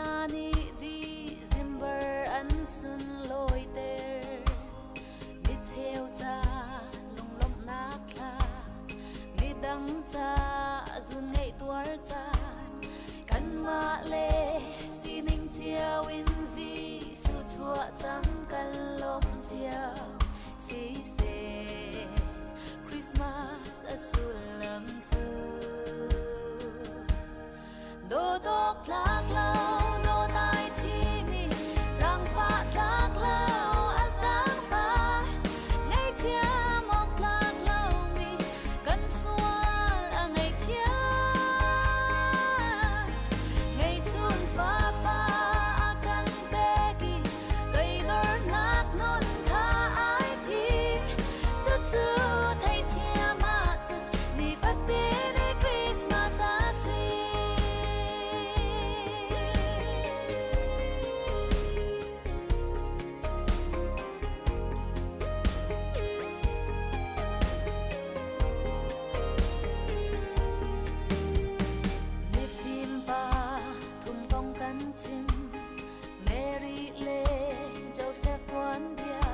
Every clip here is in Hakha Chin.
hna nih December an sunlawiter. Micheu ca lunglawmhnak thla, midang ca zun ngeih tuar caan, kanmah le sining cio in Jesuh chuah cang kan lawmh cio. Siseh, Christmas a sullam cu dawt tlak lo dawt ai thimi zaangfah tlak lo a zaangfah ngaihthiam awk tlak lomi kan sual a ngaihthiam ngeihchun fapa a kan pek i toidornak nun kha ai thim cucu theithiam ahcun nifatin i Christmas a si. Mifim pa thum kong kan chim Mary le Joseph tuanbia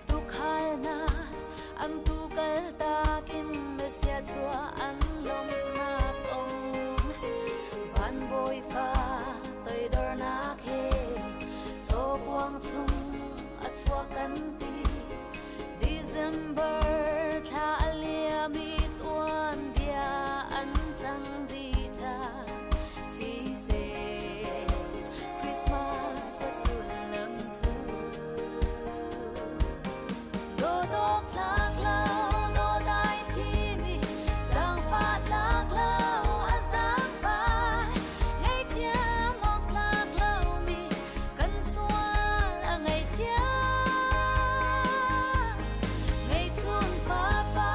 tuukhal hna an tu kaltak in Messiah chuah an lawmhnak kong van bawifa toidornak he cawkuang chung a chuak kan ti December thla a liam i tuanbia an cang dih ṭhan siseh Christmas a sullam cu dawdawk tlak lo dawt ai thimi zaangfah tlak lo a zaangfah ngaihthiam awk tlak lomi kan sual a ngaihthiam ngeihchun fapa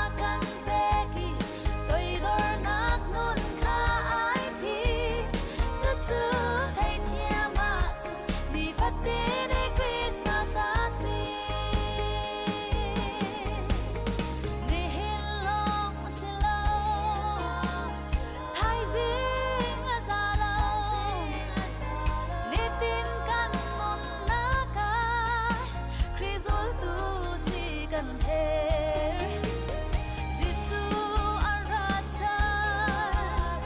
a kan pek i toidornak nun kha ai thim cucu theithiam ahcun nifatin i Christmas a si nihin lawng si lo thaizing a za lo nitin kan nunnak ah Khrih zultu si kan herh Jesuh a ra ṭhan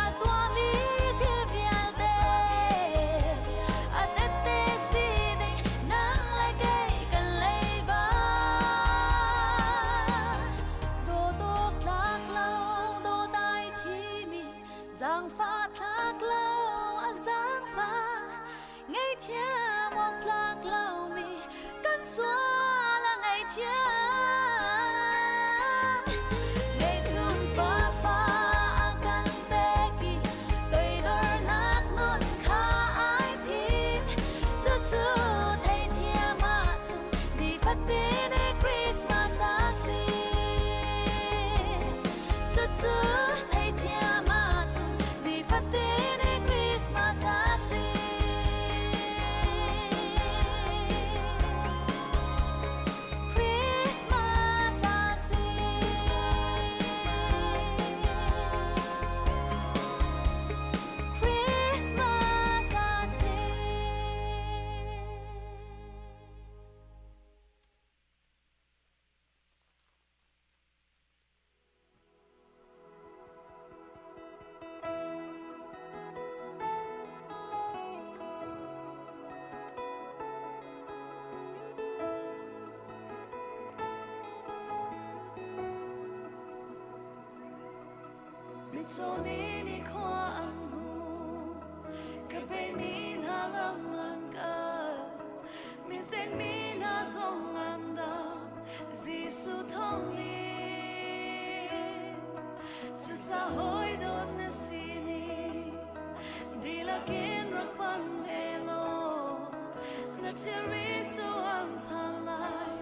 a tuahmi thil vialte a tette sining nang le kei kan leiba dawt tlak lo dawt ai thimi zaangfah tlak lo a zaangfah ngaihthiam awk tlak lomi kan sual a ngaihthiam ngeihchun fapa a kan pek i toidornak nun kha ai thim cucu theithiam ahcun nifatin i Christmas a si cucu theithiam ahcun nifatin i Christmas a si. Christmas a si. Christmas a si. Mitcaw nih nikhua an hmu, ka peimi hna lam an kal, minsenmi hna zong an dam, Jesuh thawngin. Cucaah hawi dawt na sining dihlak in rak pan ve law, na thilri cu an chan lai,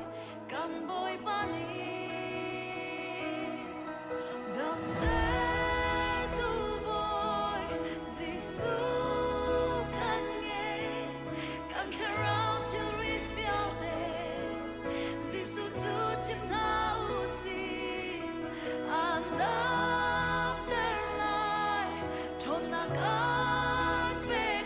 kan Bawipa nih. Damtertu Bawi Jesuh kan ngei, kan thlarau thilrit vialte Jesuh cu chim hna u sih. An damter lai, ṭhawnnak an pek.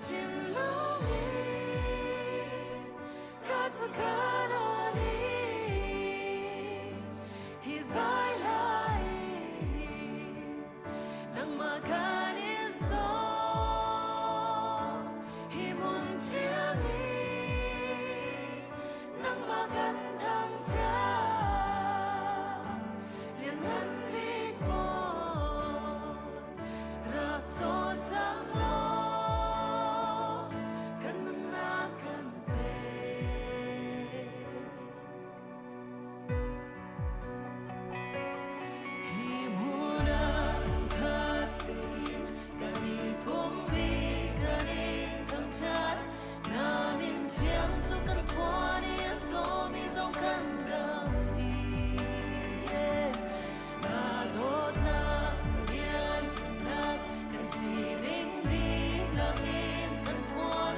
thinlung in ka cu ka nawn i hi zai lai nangmah kan in sawm hi hmun thiang in nangmah kan thangchiat lianngan bik bawi rak cawlcang law kan nunnak kan pek. Hi hmun ah lungkhat tein kan i pumpi kan i thangṭhat na min thiang cu kan khua nih a zawmi zong kan dam i Na dawtnak liannak kan sining dihlak in kan phuan.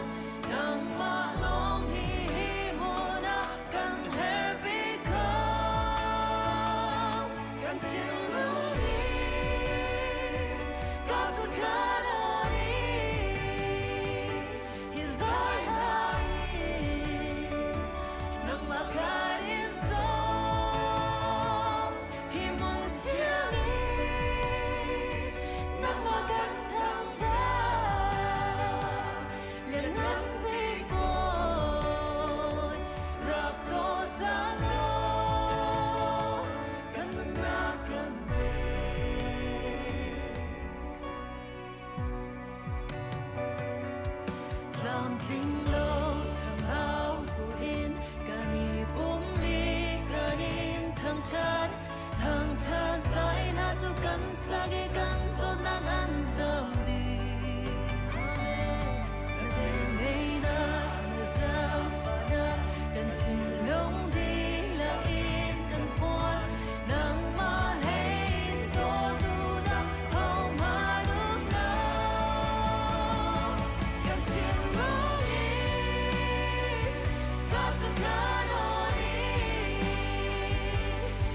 Nangmah lawng hi hi hmun ah kan herh bik ko. Kan thinlung nih ka cu kan awn i hi zai hla in nangmah kan in sawm. Hi hmun thiang in nangmah kan thangṭhat. Lianngan bik Bawi, rak cawlcang law kan nunnak kan pek. Tlamtling lo thlarau buin kan i pum i kan in thangṭhat. Thangṭhat zai hna cu kan sak i kan zawtnak an zam dih. Amen. Na velngeihnak, na zaangfahnak, kan thinlung dihlak in kan phuan. Nangmah hlei in dawtu dang hohmanh um lo. Kan thinlung in ka cu kan awn i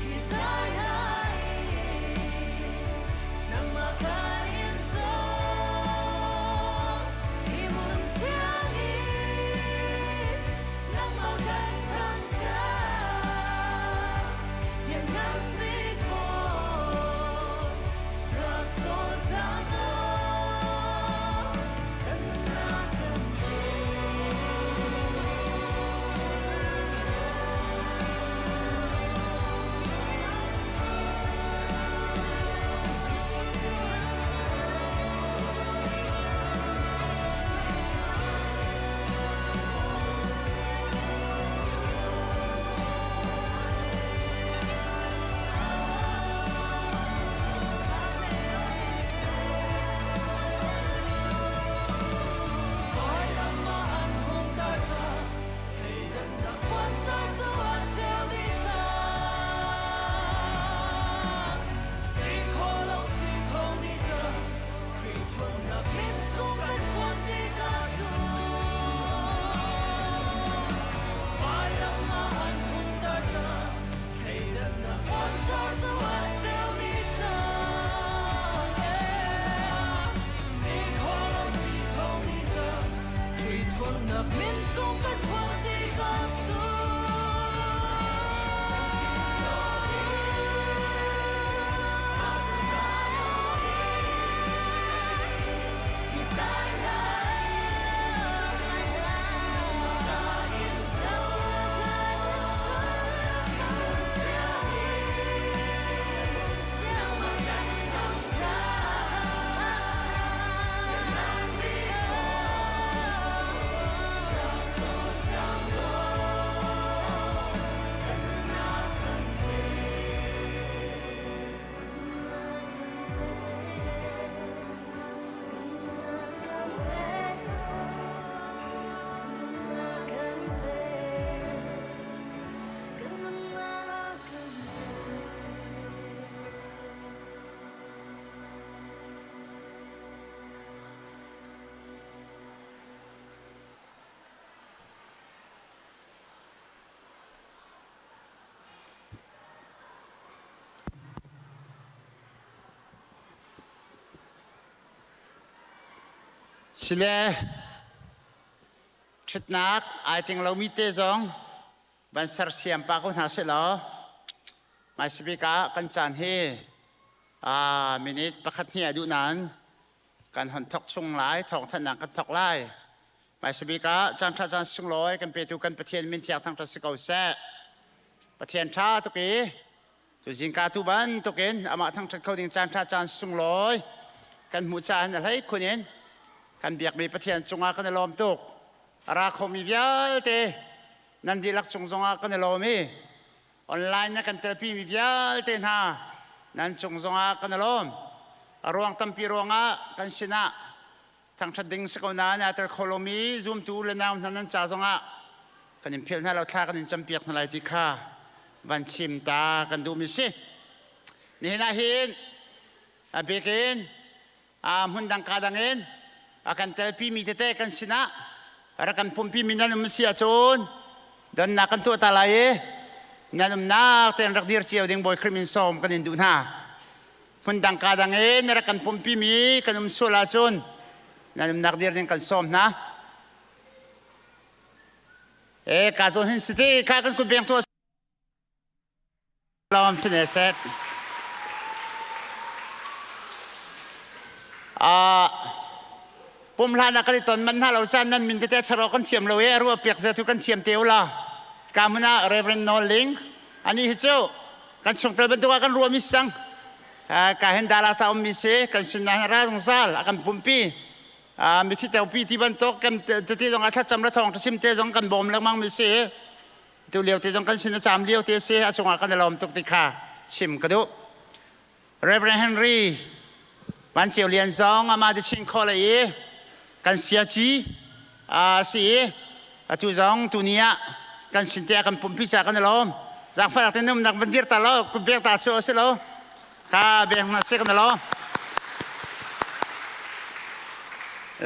hi zai hai nangmah kan in sawm. Hi hmun thiang in nangmah kan thangṭhat. Lianngan bik Bawi, rak cawlcang law kan nunnak kan pek. Vailam ah an hung tar cang, thleidannak puanzar cu a cheu dih cang. Si kho lo si kho ni cang, Khrih ṭhawnnak min sung kan phuan tikah cun. Vailam ah an hung tar cang, thleidannak puanzar cu a cheu dih cang. Si kho lo si kho ni cang, Khrih ṭhawnnak min sung kan phuan tikah cun. Sile. Ṭhutnak ai ting lomi te zong van sersiam pah ko hna seh law hmaisabik ah kan caan hi minute pakhat hnih a duh nain kan hon thok chung lai, thawngthanhnak kan thok lai. Hmaisabik ah caan ṭha caan sunglawi kan petu kan Pathian min thiang thangṭhat si ko seh. Pathian ṭha tuk i cu zingka tu bantukin amah thangṭhat kho ding caan ṭha caan sunglawi kan hmuh caah a hlei khun in kan biakmi Pathian cungah kan i lawm tuk. A ra khomi vialte nan dihlak cung zongah kan i lawm i online na kan telpimi vialte hna nan cung zongah kan i lawm. A ruang tampi ruangah kan sinah thangṭhat ding si ko nain aa tel kho lomi zumtu le nau hna nan ca zongah kan in philh hna lo, thla kan in campiak hna lai ti kha van chim ta kan duhmi si. Nihin ah hin a bikin hmun dang ka dang in a kan telpimi tete kan sinah rak kan pumpi mi nan um si ahcun donnak kan tuah ta lai i nan umnak tein rak dir cio ding Bawi Khrih min sawm kan in duh hna. Hmundang ka dang i na rak kan pumpi mi kan um sual ahcun nan umnak dir ding kan sawm hna. E ka zawn hin siti kha kan kut beng tuah lawm sine set. Pum hlan ah kan i ton man hna lo caan nan min tete charo kan thiam lo e ruah piak ze thu kan thiam te ula. Ka hmun ah Reverend Noel Ling ani hi cu kan chungtel bantuk ah kan ruahmi sang ka hen dala sa ummi si kan sin na ra zungzal a kan pumpi mithi teupi ti bantuk kan tete zong a thlacam le thawng sim te zong kan bawm lengmang mi si tu lio te zong kan sin a caam lio te si a cungah kan i lawm tuk ti kha chim ka duh. Reverend Henry Van Ceu Lian zong amah ti chin kho le i kan siaci si i atu zong tuni ah kan sin te ah kan pumpi ca kan i lawm. Zaangfahnak te numnak van dir ta lo, kut bek ta su si lo. Ka bek na si kan i lawm.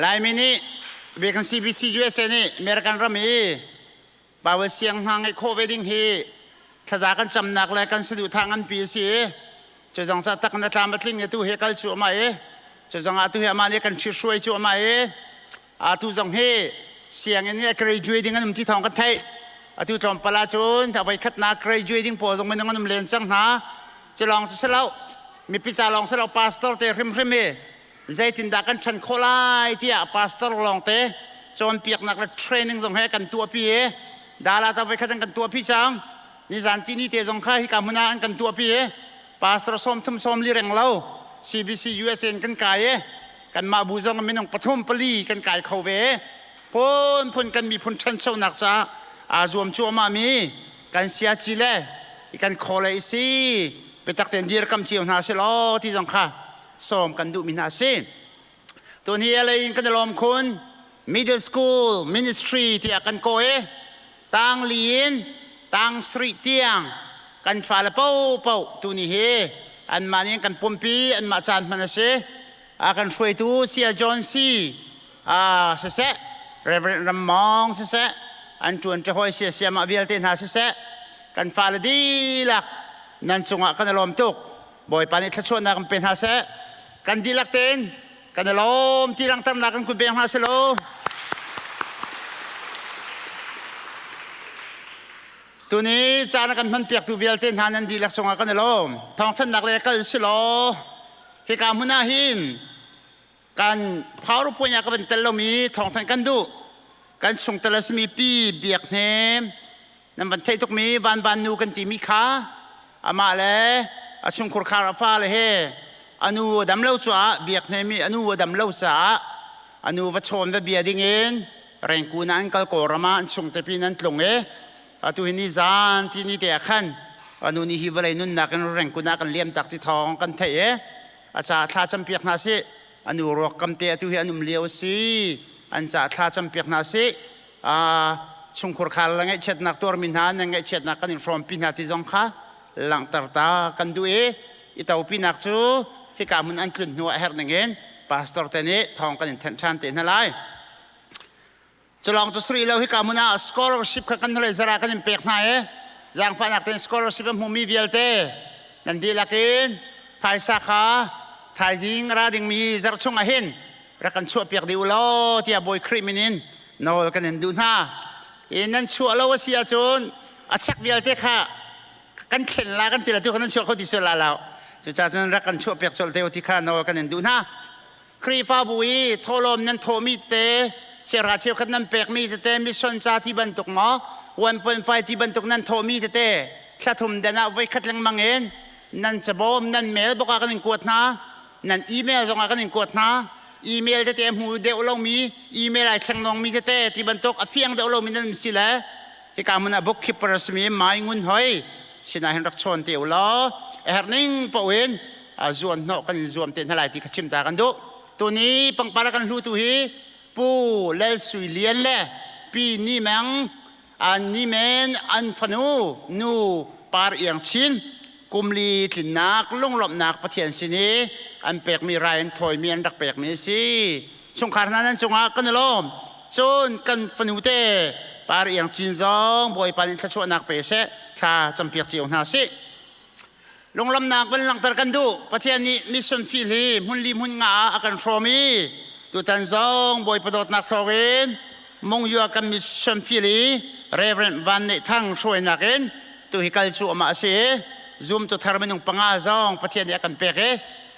Laimi nih biakan CBC USA nih American ram i Bible siang hna ngeih khawh ve ding hi thlaza kan camnak le kan saduhthah nganpi a si i cu zong ca tak na tlam a tling i tu hi kal cu ama i cu zong ah tu hi amah nih kan ṭhithruai cu ama i atu zong hi sianginn i a graduate ding an um ti thawng kan theih. Atu tlawmpal ahcun a voi khatnak graduate ding pawl zong minung an um len cang hna. Cu lawng cu si lo, mipi ca lawng si lo, pastor te hrimhrim hi zeitindah kan ṭhan khawh lai tiah pastor lawngte cawnpiaknak le training zong he kan tuahpi i dala ta voikhat an kan tuahpi cang. Nizan tini te zong kha hika hmun ah an kan tuahpi i pastor 30 40 reng lo CBC USA in kan kai i kanmah bu zong minung pathum pali kan kai kho ve. Phun phun kan miphun ṭhanchonak caah aa zuam cuahmah mi kan siaci le kan khaw le isi biatak tein dirkam cio hna si law ti zong kha sawm kan duhmi hna a si. Tuni LA in kan i lawm khun. Middle School Ministry tiah kan kawh i tang li in tang sarih tiang kan fale paohpaoh tuni hi anmah nih kan pumpi, anmah caan hman a si. A kan hruaitu Sia John C. Siseh, Reverend Ram Mawng siseh, an ṭuan ṭahawi sia siamah vialte hna siseh, kan fale dihlak nan cungah kan i lawm tuk. Bawipa nih thluachuahnak in pe hna seh. Kan dihlak tein kan i lawm ti langhternak kan kut beng hna seh law. Tuni caan a kan hmanpiaktu vialte hna nan dihlak cungah kan i lawm. Thawngthanhnak le kal si law hika hmun ah hin kan PowerPoint ah ka van tel lomi thawngthanh kan duh. Kan chungtel a simi Pi Biak Hnem nan van theih tukmi Van Van nu kan timi kha amah le a chungkhur khar a fale he a nu a dam lo caah Biak Hnem i a nu a dam lo caah a nu va chawn va bia dingin Rengkun ah an kal. Kawlram ah an chungte pin an tlung i atu hi ni zan ti ni te ah khan a nu nih hi vawlei nunnak in Rengkun ah kan liam tak ti thawng kan theih i a ca thla campiak hna sih. A nu ruak kam te atu hi an um lio a si. An ca thla campiak hna sih. Chungkhur khal le ngaihchiatnak tuarmi hna nan ngaihchiatnak kan in hrawmpi hna ti zong kha langhter ta kan duh i i topinak cu hika hmun an tlun hnu ah herh ningin pastor te nih thawng kan in thenh ṭhan te hna lai. Culawng cu suri lo, hika hmun ah scholarship kha kan hnulei zara kan in pek hna i zaangfahnak tein scholarship a hmumi vialte nan dihlak in phaisa kha thaizing ra dingmi zarh chung ah hin rak kan chuahpiak dih u law tiah Bawi Khrih min in. Nawl kan in duh hna. I nan chuah lo a si ahcun a chek vialte kha kan thlen la kan ti la tu kan nan chuah kho ti sual la lo. Cucaah cun rak kan chuah piak colh te u ti kha nawl kan in duh hna. Khrihfabu i thawhlawm nan thawhmi tete cheuhra cheukhat nan pekmi tete mission ca ti bantuk maw 1.5 ti bantuk nan thawhmi tete thla thum den ah voikhat lengmang in nan cabawm nan mail bok ah kan in kuat hna nan email zong ah kan in kuat hna email tete hmu deuh lomi email ai thleng nongmi tete ti bantuk a fiang deuh lomi nan si le hika hmun ah bookkeeper a simi Mai Ngun Hoi sinah hin rak chawn te u law a herh ning paoh in zuan hnawh kan in zuam te hna lai ti kha chim ta kan duh. Tuni pangpar a kan hlutu hi Pu Lal Sui Lian le Pi Ni Meng an ni men an fanu nu Par Iang Chin kumli tlinnak lunglawmhnak Pathian sin i an pekmi rai an thawimi an rak pekmi a si. Chungkhar hna nan cungah kan i lawm. Cun kan fanu te Par Iang Chin zong Bawipa nih thluachuahnak pe seh thla campiak cio hna sih. Lunglamnak van langhter kan duh. Pathian nih mission field hi hmun li hmun nga ah a kan hrawm i tutan zong Bawipa dawtnak thawngin Mongyua kan mission field i Reverend Van Neih Thang hruainak in tu hi kal cu amah a si i zumtu thar minung panga zong Pathian nih a kan pek i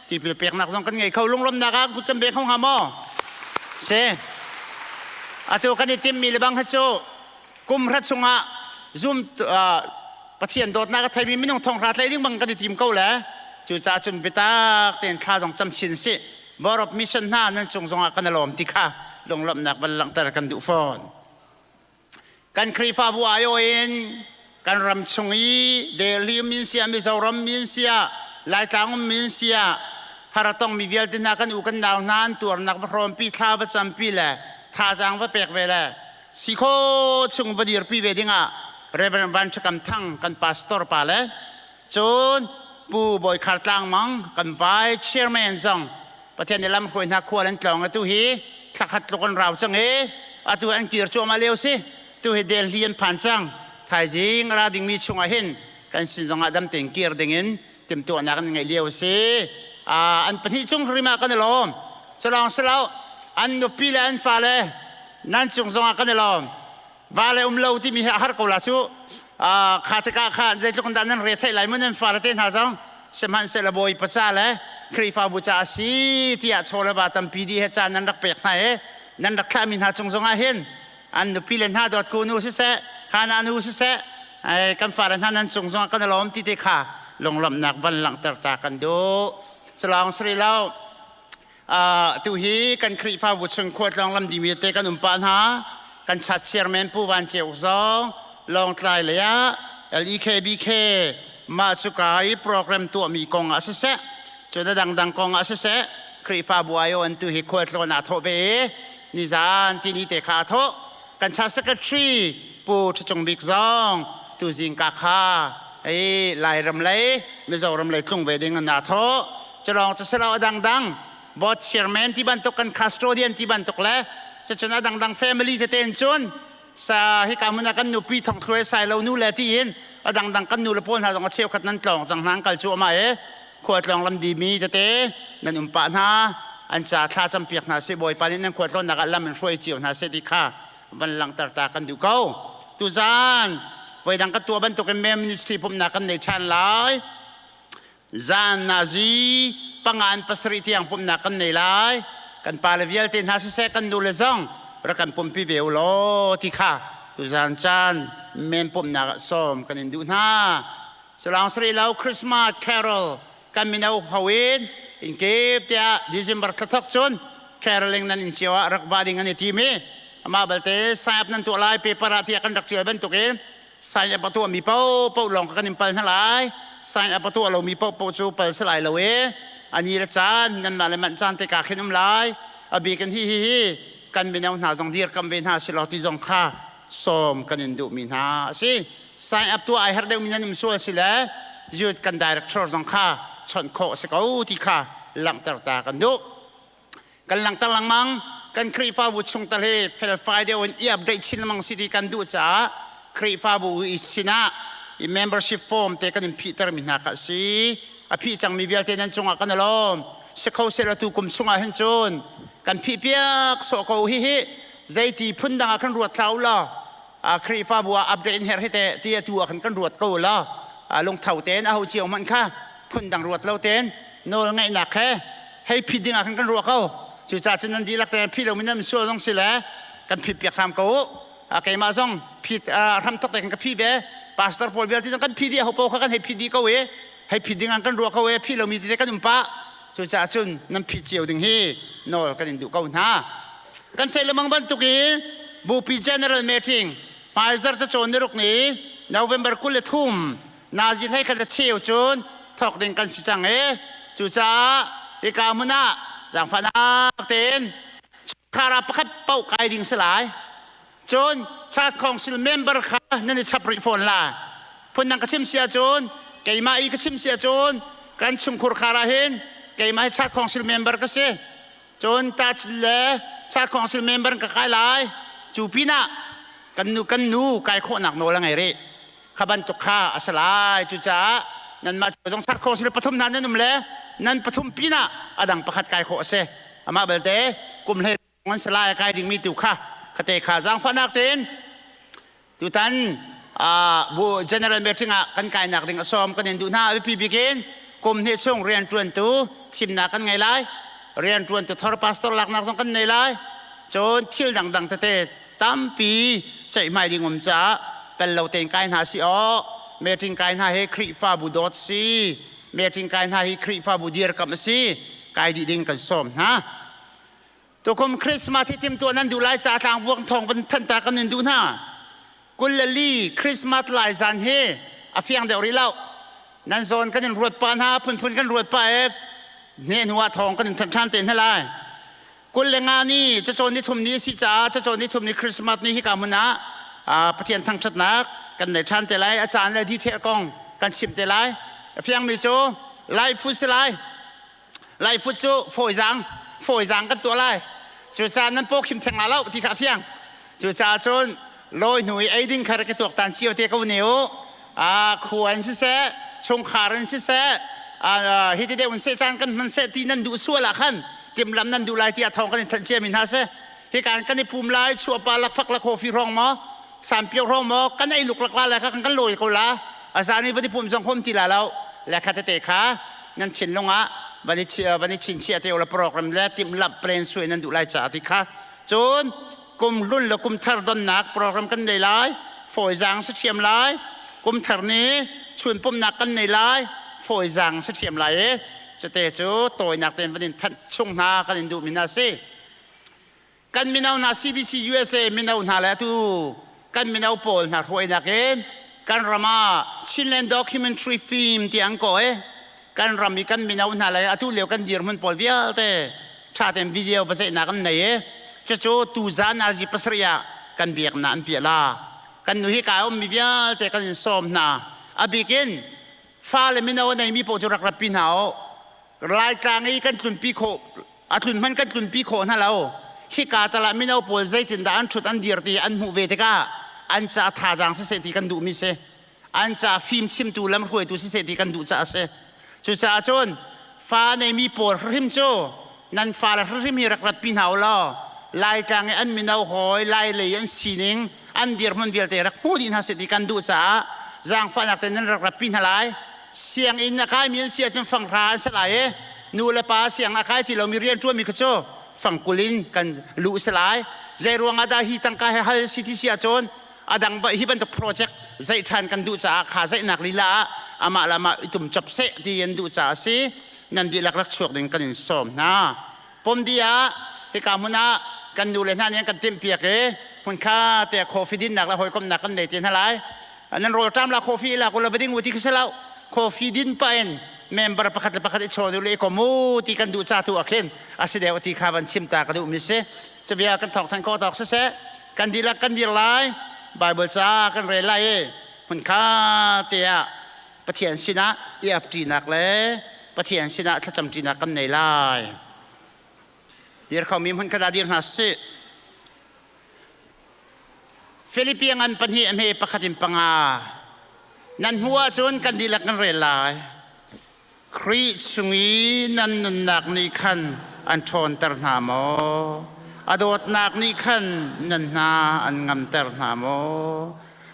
tipil peknak zong kan ngei kho lunglawmnak ah kut kan bek kho hnga maw? Si. Atu kan i timmi le bang hi cu kum hra chungah zum Pathian dawtnak a theimi minung thonghra tlai ding bang kan i tim ko le cucaah cun biatak tein thla zong cam chin sih Board of Mission hna nan cung zongah kan i lawm ti kha lunglawmhnak van langhter kan duh fawn. Kan Khrihfabu aiawh in kan ram chung i Delhi min sia Mizoram min sia Laitlang um min sia haratong mi vialte hna kan u kan nau hna an tuarnak va hrawmpi thla va campi le thazaang va pek ve le si kho chung va dirpi ve dingah Reverend Van Ṭhakam Thang kan pastor pa le cun Pu Bawi Khar Tlang Mang kan vai chairman zong Pathian nih lamhruai hna khual an tlawng atu hi thlakhat tluk an rau cang i atu an kir cuahmah lio si tu hi Delhi an phan cang thaizing ra dingmi chungah hin kan sin zongah dam tein kir dingin timhtuahnak an ngeih lio si an pahnih cung hrim ah kan i lawm culawng silo an nupi le an fale nan cung zongah kan i lawm va le um lo timi hi a har ko la cu kha tikah kha zeitluk dah nan re theih lai mu nan fale te hna zong sihmanhsehlaw bawipa ca le Khrihfabu ca a si tiah chaw le va tampi dih he ca nan rak pek hna i nan rak thlahmi hna cung zongah hin an nupi le hna dawt ku nu siseh hana nu siseh kan fale hna nan cung zongah kan i lawm ti te kha lunglawmhnak van langhter ta kan duh salawng sari lo Tu hi kan Khrihfabu chung khuatlawng lamdimi te kan um pah hna. Kan chat chairman Pu Van Ceu zong Lawngtlai lei ah LEKBK mah cuka i program tuahmi kong ah siseh, cu da dangdang kong ah siseh, Khrihfabu aiawh an tu hi khualtlawn aa thawh ve i nizan tini te kha aa thawh. Kan chat secretary Pu Ṭha Bik zong tu zingka kha ei Lairam lei Mizoram lei tlung ve ding an aa thawh. Culawng cu silo a dangdang board chairman ti bantuk kan custodian ti bantuk le cucun a dangdang family tete in cun sa hika hmun ah kan nupi thong thluai sai lo nu le tiin a dangdang kan nu le pawl hna zong a cheukhat nan tlawng cang hna an kal cu ama e khua tlawng lam dimi tete nan um pah hna an ca thla campiak hna si bawipa nih nan khua tlawnnak ah lam in hruai cio hna seh ti kha van langhter ta kan duh ko tuzan voidang ka tuah bantukin me ministry pumhnak kan nei ṭhan lai zan nazi pangan pasarih tiang pumhnak kan nei lai kan pale vialte hna siseh kan nu le zong rak kan pumpi ve u law ti kha tuzan caan men pumhnak ah sawm kan in duh hna Salang sari lo Christmas carol kan mino ho in in kip tiah December thla thok cun caroling nan in cio ah rak va ding an i tim i amah balte sign up nan tuah lai paper ah tiah kan rak tial bantukin sign up a tuah mi paohpaoh lawng kan in pal hna lai sign up a tuah lomi paohpaoh cu pal si lai lo i ani le caan nanmah le manh caan te ka khin um lai a bik in hi hi hi kan mino hna zong dirkam ve hna si law ti zong kha sawm kan in duhmi hna a si sign up tuah ai har deuhmi nan um sual si le youth kan director zong kha chawnh khawh a si ko ti kha langhter ta kan duh kan langhter lengmang kan Khrihfabu chung tal hi felfai deuh in i update chin lengmang si ti kan duh caah Khrihfabu i sinah i membership form te kan in phihter mi hna kha a si a phih cangmi vialte nan cungah kan i lawm si kho seh tu kum chungah hin cun kan phih piak sawh ko hi hi. Zeiti phun dang ah khan ruat hlah u law Khrihfabu ah update in her hi te ti atu ah khan kan ruat ko law lungtho tein aho cio hmanh kha phun dang ruat lo tein nawl ngeihnak he hei phit ding ah khan kan ruah ko. Cucaah cun nan dihlak tein phih lomi nan sual zong si le kan phit piak hram ko u. Keimah zong phit hram thok te khan ka phih ve. Pastor pawl vialte zong kan phih dih, hopo kha kan hei phit dih ko i hei phit ding ah kan ruah ko i phih lomi tete kan um pah. Cucaah cun nan phit cio ding hi nawl kan in duh ko hna. Kan theih lengmang bantuk in Bupi General Meeting hmaizarh cacawn niruk ni November 23 nazi hlei khat le cheu cun thawk ding kan si cang i cucaah hika hmun ah zaangfahnak tein chungkhar ah pakhat paoh kai ding si lai. Cun Church Council member kha nan i chap rih fawn la. Phundang ka chim si ahcun keimah i ka chim si ahcun kan chungkhur khar ah hin keimah hi Church Council member ka si. Cun ta le Church Council member ka kai lai. Cu pinah kan nu kan nu kai khawhnak nawl a ngei rih. Kha bantuk kha a si lai. Cucaah nanmah zong Church Council pathum hna nan um le nan pathum pinah a dang pakhat kai khawh a si. Amah belte kum hlei an si lai kai dingmi tu kha khate kha zaangfahnak tein tutan bu general meeting ah kan kainak ding a sawm kan in duh hna. A biapi bik in kum hnih chung rianṭuantu thimnak kan ngei lai, rianṭuantu thor pastor laknak zong kan nei lai, cun thil dangdang tete tampi ceihmai ding um caah pel lo tein kai hna si aw. Meeting kai hna hi Khrihfabu dawt si, meeting kai hna hi Khrihfabu dirkamh a si, kai dih ding kan sawm hna. Tukum Christmas hi timtuah nan duh lai ca tlangvuak thawng van thanh ta kan in duh hna. 24 Christmas lai zan hi a fiang deuh rih lo. Nan zawn kan in ruat pa hna, phunphun kan ruat pa e hne hnu ah thawng kan in thanh ṭhan te hna lai. 25 ni cacawn ni thum ni si caah cacawn ni thum ni Christmas ni hi ka hmun ah Pathian thangṭhatnak kan nei ṭhan te lai. A caan le detail kong kan chimh te lai. A fiangmi cu lai food si lai. Laifut cu fawizang fawizang kan tuah lai. Cucaah nan paw khim theng la lo ti kha a fiang. Cucaah cun lawi hnu i ei ding kha rak i tuaktan cio te ko ne u. Khua in siseh, chungkhar in siseh, hi ti deuh in seh caan kan hman seh ti nan duh sual ah khan timlam nan duh lai tiah thawng kan in thanh ciami hna si. Hi kan kan i pum lai chuahpa lakfak la coffee hrawng maw sanpio hrawng maw kan ei luklak la le kha kan kan lawi ko la. A zan i van i pum zong hom ti la lo le kha tete kha nan thinlung ah van i van i chinchiah te la program le timhlamh plan suai nan duh lai ca ti kha. Cun kum hlun le kum thar donnak program kan nei lai, fawizaang si thiam lai. Kum thar ni chun pumnak kan nei lai, fawizaang si thiam lai i cute cu tawinak tein van in thanh chung hna kan in duh mi hna si. Kan mino hna CBC USA mino hna le atu kan mino pawl hna hruainak in kan ram ah Chinland documentary film ti an ko i kan ram i kan mino hna le atu lio kan dirhmun pawl vialte ṭha tein video va zeihnak an nei i cucu tuzan azi 7 ah kan biaknak an piah la. Kan nu hi kai ummi vialte kan in sawm hna. A bik in fale mino a neimi paoh cu rak ratpi hna u. Laitlang i kan tlunpi khawh a tlun hmanh kan tlunpi khawh hna lo. Hika tal ah mino pawl zeitindah an ṭhut an dir ti an hmuh ve tikah an ca thazaang siseh ti kan duhmi si, an ca fim chimtu lamhruaitu siseh ti kan duh caah a si. Cucaah cun fa neimi pawl hrim cu nan fale hrim hi rak ratpi hna u law Laitlang i an mino hawi Lai lei an sining an dirhmun vialte rak hmu dih hna seh ti kan duh caah zaangfahnak tein nan rak ratpi hna lai. Sianginn a kaimi an si ahcun fanghra an si lai i nu le pa siang a kai ti lomi rianṭuanmi kha cu fangkul in kan luh si lai. Zei ruangah dah hi tangka he hal si ti si ahcun a dang hi bantuk project zeih ṭhan kan duh caah kha zeihnak lila ah amah le amah i tum cop seh ti an duh caah a si. Nan dihlak rak chuak ding kan in sawm hna. Pumdi ah hika hmun ah kan nu le hna nih an kan timhpiak i hmunkha te coffee dinnak le hawikomhnak kan nei te hna lai. Nan rawlṭam la coffee la ko la va ding u ti khi si lo. Coffee din pah in member pakhat le pakhat i chawn u le i kom u ti kan duh ca tu ah khin a si deuh ti kha van chim ta ka duhmi si. Cavia kan thawk than ko tawk siseh kan dihlak kan dir lai, Bible ca kan rel lai i hmunkha te ah Pathian sinah i apṭinak le Pathian sinah thlacamṭinak kan nei lai. Dir khomi hmun khat ah dir hna sih. Filipi ngan pahnih a hme pakhat in panga. Nan hmu ahcun kan dihlak kan rel lai. Khrih chung i nan nunnak nih khan an ṭhawnter hna maw? A dawtnak nih khan nan hna an ngamter hna maw?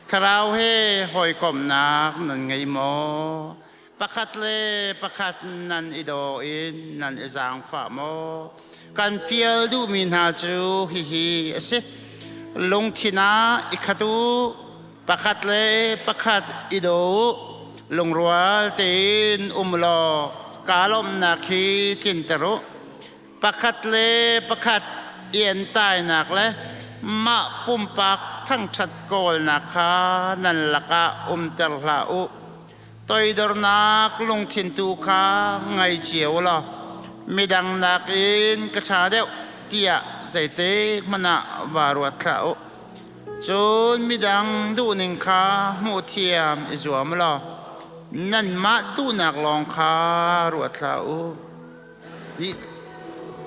Thlarau he hawikomhnak nan ngei maw? Pakhat le pakhat nan i daw in nan i zaangfah maw? Kan fial duhmi hna cu hihi a si. Lungthin ah i khat u, pakhat le pakhat i daw u, lungrual tein um law kaa lawmhnak hi tlinter u. Pakhat le pakhat i entainak le mah pumpak thangṭhat kawlnak kha nan lakah umter hlah u. Toidornak lungthin tu kha ngei cio u law midang nakin ka ṭha deuh tiah zeitik hmanh ah vaa ruat hlah u. Cun midang duhning kha hmuhthiam i zuam u law nanmah duhnak lawng kha ruat hlah u.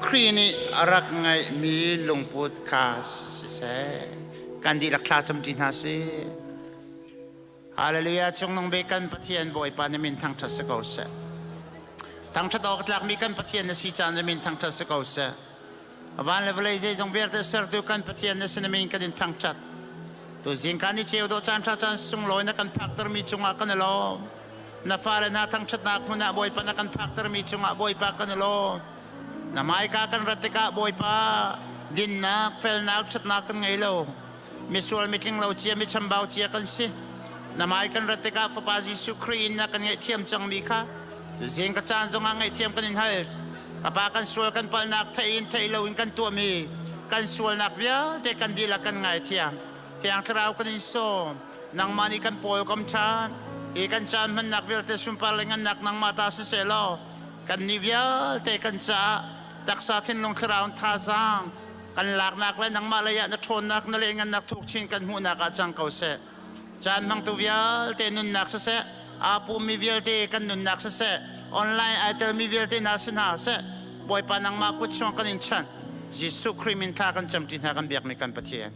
Khrih nih a rak ngeihmi lungput kha siseh kan dihlak thla camṭi hna sih. Hallelujah cungnung bik kan Pathian Bawipa na min thangṭhat si ko seh. Thangṭhat awk tlakmi kan Pathian na si caan na min thangṭhat si ko seh. Van le vawlei zeizong vialte sertu kan Pathian na si na min kan in thangṭhat. Tuzing kan i ceu dawh caan ṭha caan sunglawi na kan phaktermi cungah kan i lawm. Na fale hna thangṭhatnak hmun ah Bawipa na kan phaktermi cungah Bawipa kan i lawm. Na hmaika kan rat tikah Bawipa dinnak, felnak, ṭhatnak kan ngei lo. Misual mitling lo cia, mi chambau cia kan si. Na hmai kan rat tikah Fapa Jesuh Khrih in na kan ngaihthiam cangmi kha tuzing ka caan zongah ngaihthiam kan in hal. Ka Pa kan sual kan palhnak theih in theih loin kan tuahmi kan sualnak vialte kan dihlak kan ngaithiam. Thiang Thlarau kan in sawm. Nangmah nih kan pawl kom ṭhan. Hi kan caan hmannak vialte sunpar le ngannak nangmah ta siseh law kan nih vialte kan caah taksa thinlung thlarau in thazaang kan laknak le nangmah lei ah na ṭhawnnak na leh-ngannak thuk chin kan hmuhnak ah cang ko seh. Caan hmangtu vialte nunnak siseh, aa pummi vialte kan nunnak siseh, online ai telmi vialte hna si hna seh, Bawipa nangmah kut chung kan in chanh. Jesuh Khrih min thla kan camṭi hna kan biakmi kan Pathian.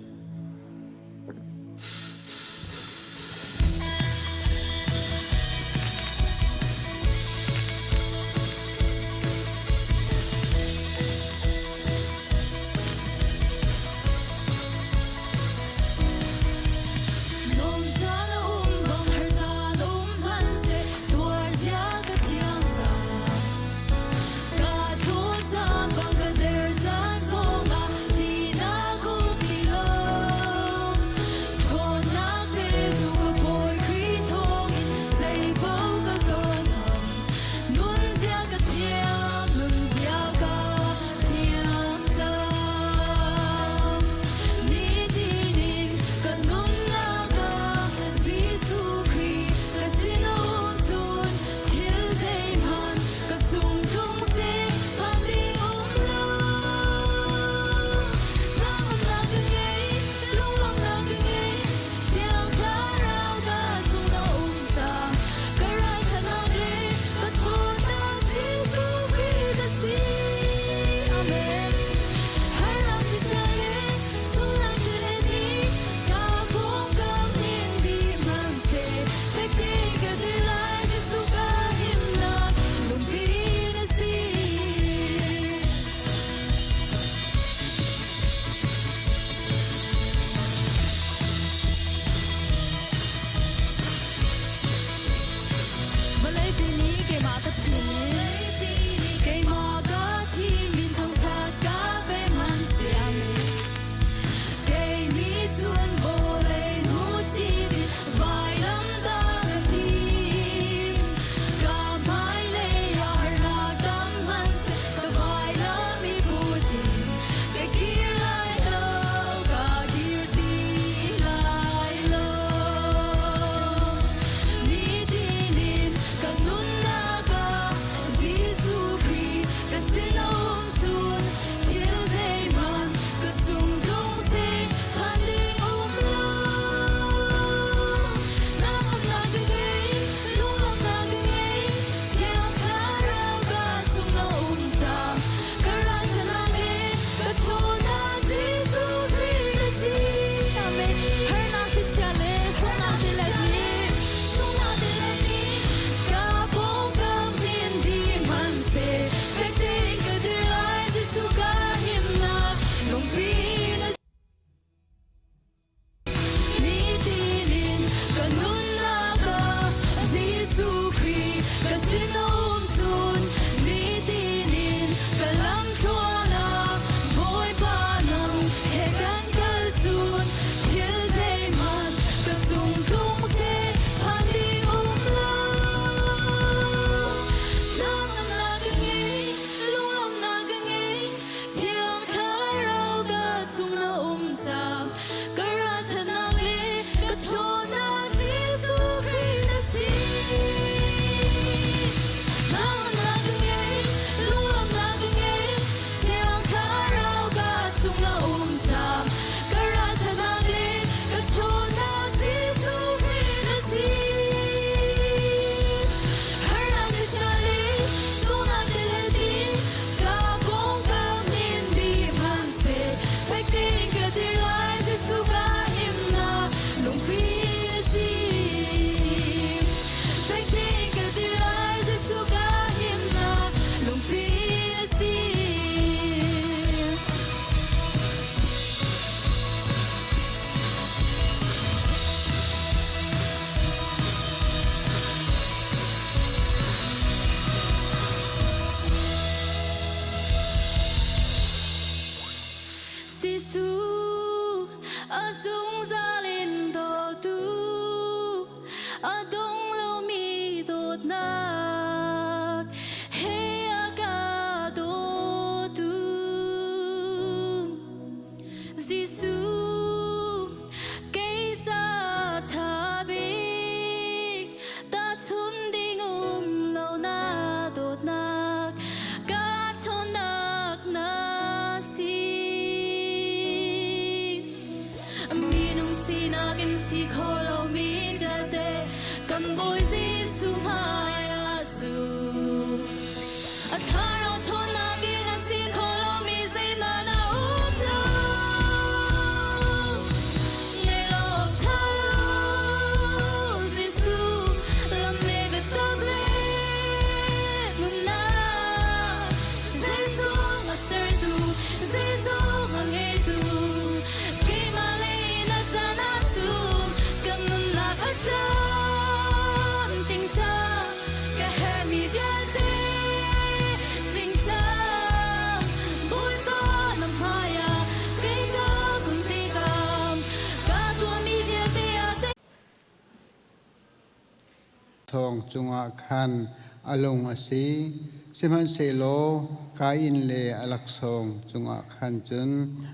laksawng cungah khan a lung a si. Sihmanhsehlaw Kain le a laksawng cungah khan cun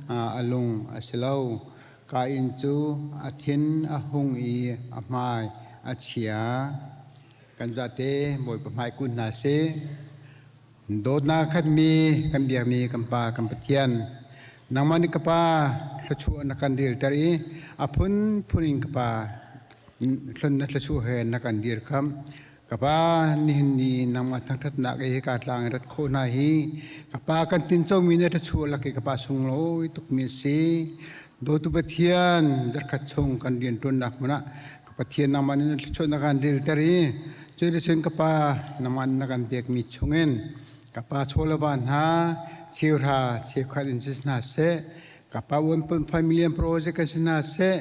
a lung a si lo. Kain cu a thin a hung i a hmai a chia. Kan zate Bawipa hmai kun hna sih. Dawtnak khatmi kan biakmi kan Pa kan Pathian, nangmah nih ka Pa thluachuah na kan relter i a phunphun in ka Pa hlon na thluachuah he na kan dirkamh. Ka Pa, nihin ni nangmah thangṭhatnak i hika tlang i rat khawh hna hi ka Pa kan tincomi na thluachuah lak i ka Pa sunglawi tukmi a si. Dawtu Pathian, zarhkhat chung kan rianṭuannak hmun ah ka Pathian nangmah nih na thluachuah na kan relter i cuticun ka Pa nangmah nih na kan pekmi chungin ka Pa chaw le va hna cheuhra cheukhat in si hna seh, ka Pa 1.5 million project kan si hna seh,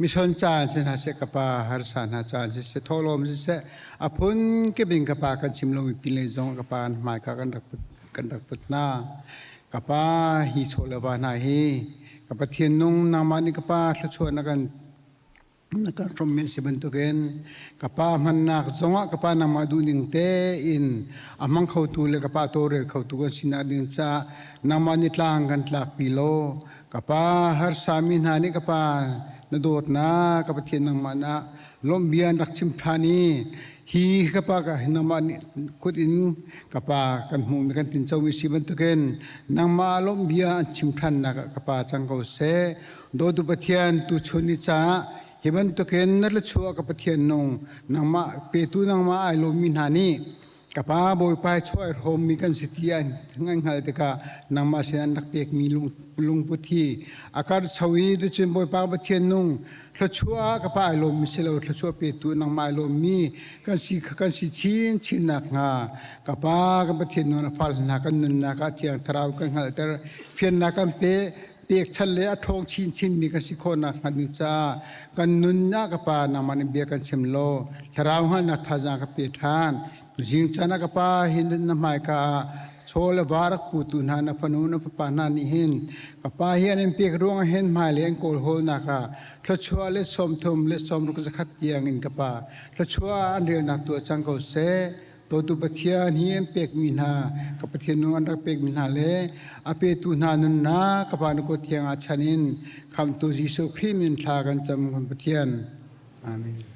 mission caan si hna seh, ka Pa harsa hna caan si seh, thawhlawm si seh, a phun kip in ka Pa kan chim lomi pinlei zong ka Pa hmaika kan rak put kan rak put hna. Ka Pa hi chaw le va hna hi ka Pathian nung nangmah nih ka Pa thluachuah na kan na kan hrawmmi an si bantukin ka pa hmannak zongah ka pa nangmah duhning tein a hmang khotu le ka pa tawlrel khotu kan sinak ding caah nangmah nih tlang kan tlakpi law ka pa harsami hna nih ka pa na dawtnak ka Pathian nangmah na lawmhbia an rak chim ṭhan i hi ka pa ka nangmah nih kut in ka pa kan hmuhmi kan tincomi si bantukin nangmah lawmhbia an chim ṭhannak ah ka pa cang ko seh. Dawtu Pathian tuchun ni caah hi bantukin na thluachuah ka Pathian nung nangmah petu nangmah ai lawmmi hna nih ka pa Bawipa chuah hrawmmi kan si ti an hngalh tikah nangmah sin an rak pekmi lungput hi a karcho i tucun Bawipa Pathian nung thluachuah ka pa ai lawmmi si lo thluachuah petu nangmah ai lawmmi kan si kan si chin chin nakhnga ka pa kan Pathian nung na fal hna kan nunnak ah thiang thlarau kan hngalhter fiannak kan pe pekchanh le a ṭhawng chinchinmi kan si khawh nakhnga ding caah kan nunnak ka Pa nangmah nih bia kan chim law thlarau hngalhnak thazaang ka pe ṭhan. Zing caan ah ka Pa hi na hmaika ah chaw le va rak putu hna na fanu na fapa hna nih hin ka pa hi an in pek ruangah hin hmailei an kawlhawlnak ah thluachuah le 30 le 60 zakhat tiang in ka pa thluachuah an relnak tuah cang ko seh. Dawtu Pathian hi an pekmi hna ka Pathian nung an rak pekmi hna le a petu hna nunnak ka Pa na kut thiang ah chan in khamhtu Jesuh Khrih min thla kan cam kan Pathian. Amen.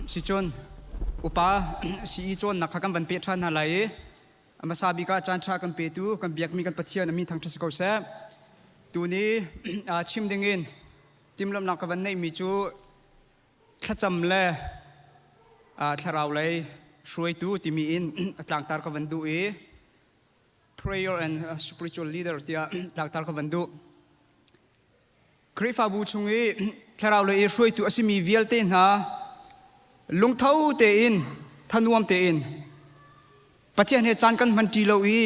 Sicun upa CE cawnnak kha kan van peh ṭhan hna lai i a hmasa bik ah caan ṭha kan petu kan biakmi kan Pathian a min thangṭhat si ko seh. Tuni chim dingin timhlamhnak ka van neihmi cu thlacam le thlarau lei hruaitu timi in a tlangtar ka van duh i prayer and spiritual leader tiah tlangtar ka van duh. Khrihfabu chung i thlarau lei i hruaitu a simi vialte hna lungtho tein thanuam tein Pathian he caan kan hmanṭi lo i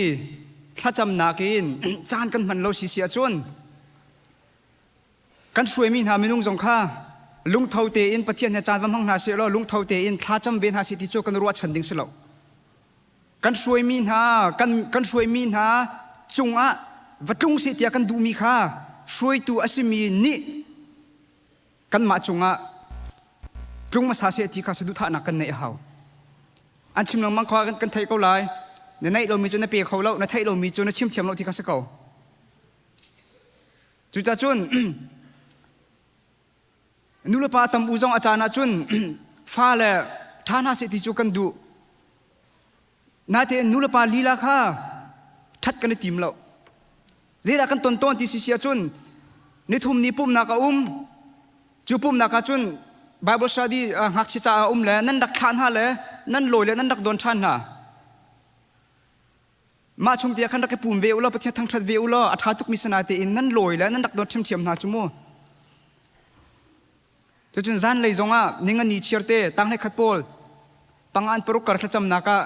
thlacamnak in caan kan hman lo si si ahcun kan hruaimi hna minung zong kha lungtho tein Pathian he caan va hmang hna seh law lungtho tein thlacam ve hna seh ti cu kan ruahchan ding si lo. Kan hruaimi hna kan kan hruaimi hna cungah va tlung seh tiah kan duhmi kha hruaitu a simi nih kanmah cungah tlung hmasa seh ti kha saduhthahnak kan neih a hau. An chim lengmang kha kan theih ko lai. Na neih lomi cu na pe kho lo, na theih lomi cu na chim thiam lo ti kha si ko. Cucacun nulepa tam u zong a caan ahcun fale ṭha hna seh ti cu kan duh. Natein nulepa lila kha ṭhat kan i tim lo. Zeidah kan ton tawn ti si si ahcun nithum ni pumhnak a um. Cu pumhnak ah cun Bible study ngakchia caah a um le nan rak thlah hna le nan lawi le nan rak don ṭhan hna. Mah chung te khan rak i pum ve u law Pathian thangṭhat ve u law a ṭha tukmi sana tein nan lawi le nan rak dawt ṭhiamṭhiam hna cu mu. Cucun zanlei zongah ningani chiar te tanghlei khat pawl pangan paruk kar thlacamnak ah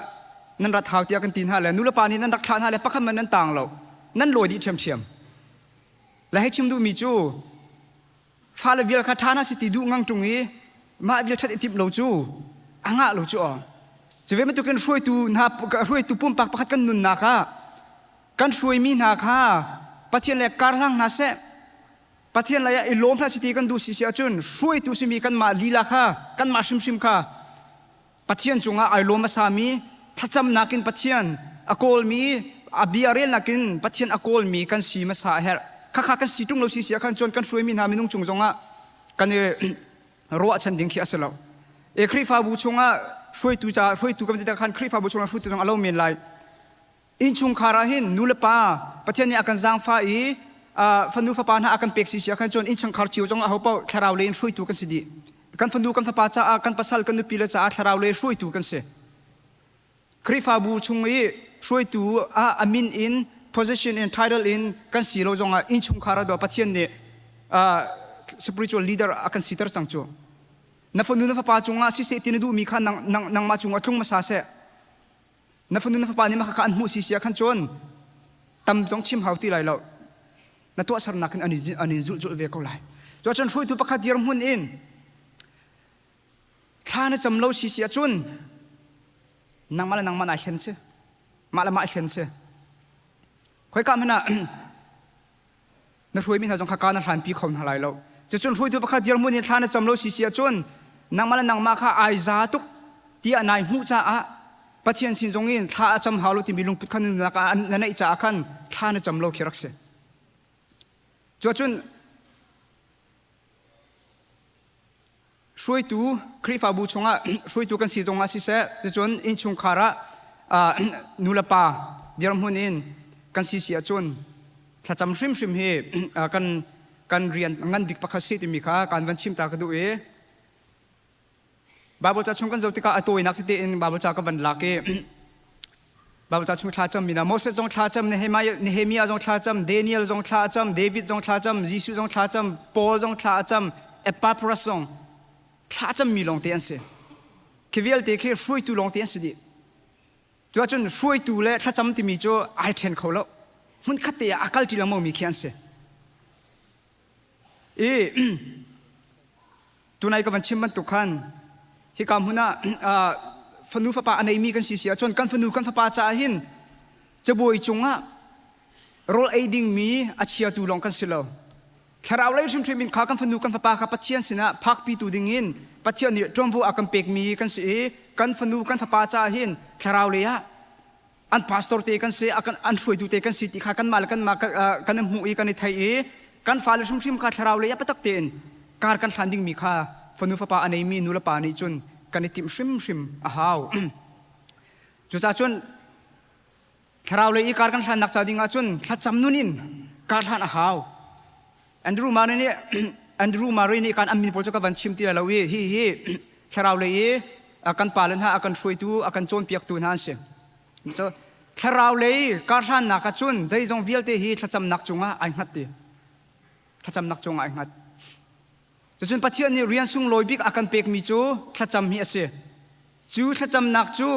nan rat hau tiah kan ti hna le nulepa nih nan rak thlah hna le pakhat man nan tang lo nan lawi dih ṭhiamṭhiam. Le hei chim duhmi cu fale vial kha ṭha hna si ti duh ngang ṭung i mah vial ṭhat i timh lo cu a ngah lo cu aw. Cu ve bantukin hruaitu hna hruaitu pumpak pakhat kan nunnak ah kan hruaimi hna kha Pathian le karhlang hna seh Pathian lei ah i lawm hna si ti kan duh si si ahcun hruaitu simi kanmah lila kha kanmah hrimhrim kha Pathian cungah ai lawm a sami thlacamnak in Pathian a kawlmi a bia relnak in Pathian a kawlmi kan si hmasa a herh. Khakha kan si ṭung lo si si ah khan cun kan hruaimi hna minung cung zongah kan i ruahchan ding khi a si lo. E Khrihfabu chungah hruaitu ca hruaitu kan ti khan Khrihfabu chungah hruaitu zong a lo men lai. Innchungkhar ah hin nu le pa Pathian nih a kan zaangfah i fanu fapa hna a kan pek si si ah khan cun innchungkhar cio zong aho paoh thlarau lei in hruaitu kan si dih. Kan fanu kan fapa caah kan pasal kan nupi le caah thlarau lei hruaitu kan si. Khrihfabu chung i hruaitu ah a min in position in title in kan si lo zongah innchungkhar ah Pathian nih spiritual leader a kan siter cang cu. Na fanu na fapa cungah siseh ti na duhmi kha nang, nang, nangmah cungah tlung hmasa seh. Na fanu na fapa nih mah kha an hmuh si si ah khan cun tam zong chim hau ti lai lo. Na tuahsernak in an in zulh ve ko lai. Cuacun hruaitu pakhat dirhmun in Thla na cam lo si si ahcun nangmah le nangmah naa hlen si. Mah le mah hlen si. Khoika hmanh ah na hruaimi hna zong kha ka na hlanpi kho hna lai lo. Cucun hruaitu pakhat dirhmun in thla na cam lo si si ahcun nangmah le nangmah kha ai za tuk tiah nai hmuh caah Pathian sin zong in thla a cam hau lo timi lungput kha nunnak ah na neih caah khan thla na cam lo khi rak si. Cuacun Hruaitu Khrihfabu chungah hruaitu kan si zongah siseh, cucun innchungkhar ah nulepa dirhmun in kan si si ahcun thlacam hrimhrim hi kan kan rian ngan bik pakhat si timi kha kan van chim ta ka duh i Bible ca chung kan zoh tikah a tawinak tete in Bible ca ka van lak i Bible ca chung thla cam mi na Moses zong thla cam Nehemiah zong thla cam Daniel zong thla cam David zong thla cam Jesuh zong thla cam Paul zong thla cam Epaphras zong thla cam mi lawng te an si khi vialte khi hruaitu lawng te an si dih cu ahcun hruaitu le thlacam timi cu ai ṭhen kho lo hmun khat te ah a kal ṭi lengmang mi khi an si i Tunai ka van chim bantuk khan hika hmun ah fanu fapa a neimi kan si si ahcun kan fanu kan fapa caah hin cabuai cungah rawl ei dingmi a chiatu lawng kan si lo. Thlarau lei hrimhrim in kha kan fanu kan fapa kha Pathian sinah phakpitu dingin Pathian nih ṭuanvo a kan pekmi kan si i kan fanu kan fapa caah hin thlarau lei ah an pastor te kan si an hruaitu te kan si ti kha kanmah le kanmah kan i hmuh i kan i thei i kan fale hrimhrim kha thlarau lei ah biatak tein kar kan hlan dingmi kha fanu fapa a neimi nu le pa nih cun kan i timh hrimhrim a hau. Cucaah cun thlarau lei i kar kan hlannak ca ding ahcun thlacam nun in kar hlan a hau. Andrew Murray nih Andrew Murray nih kan an min pawl cu ka van chim ti lai lo i hi hi thlarau lei i kan pale hna a kan hruaitu a kan cawnpiaktu hna an si. So thlarau lei kar hlannak ahcun zeizong vialte hi thlacamnak cungah ai hngat ti. Thlacamnak cungah ai hngat. Cucun Pathian nih rian sunglawi bik a kan pekmi cu thlacam hi a si. Cu thlacamnak cu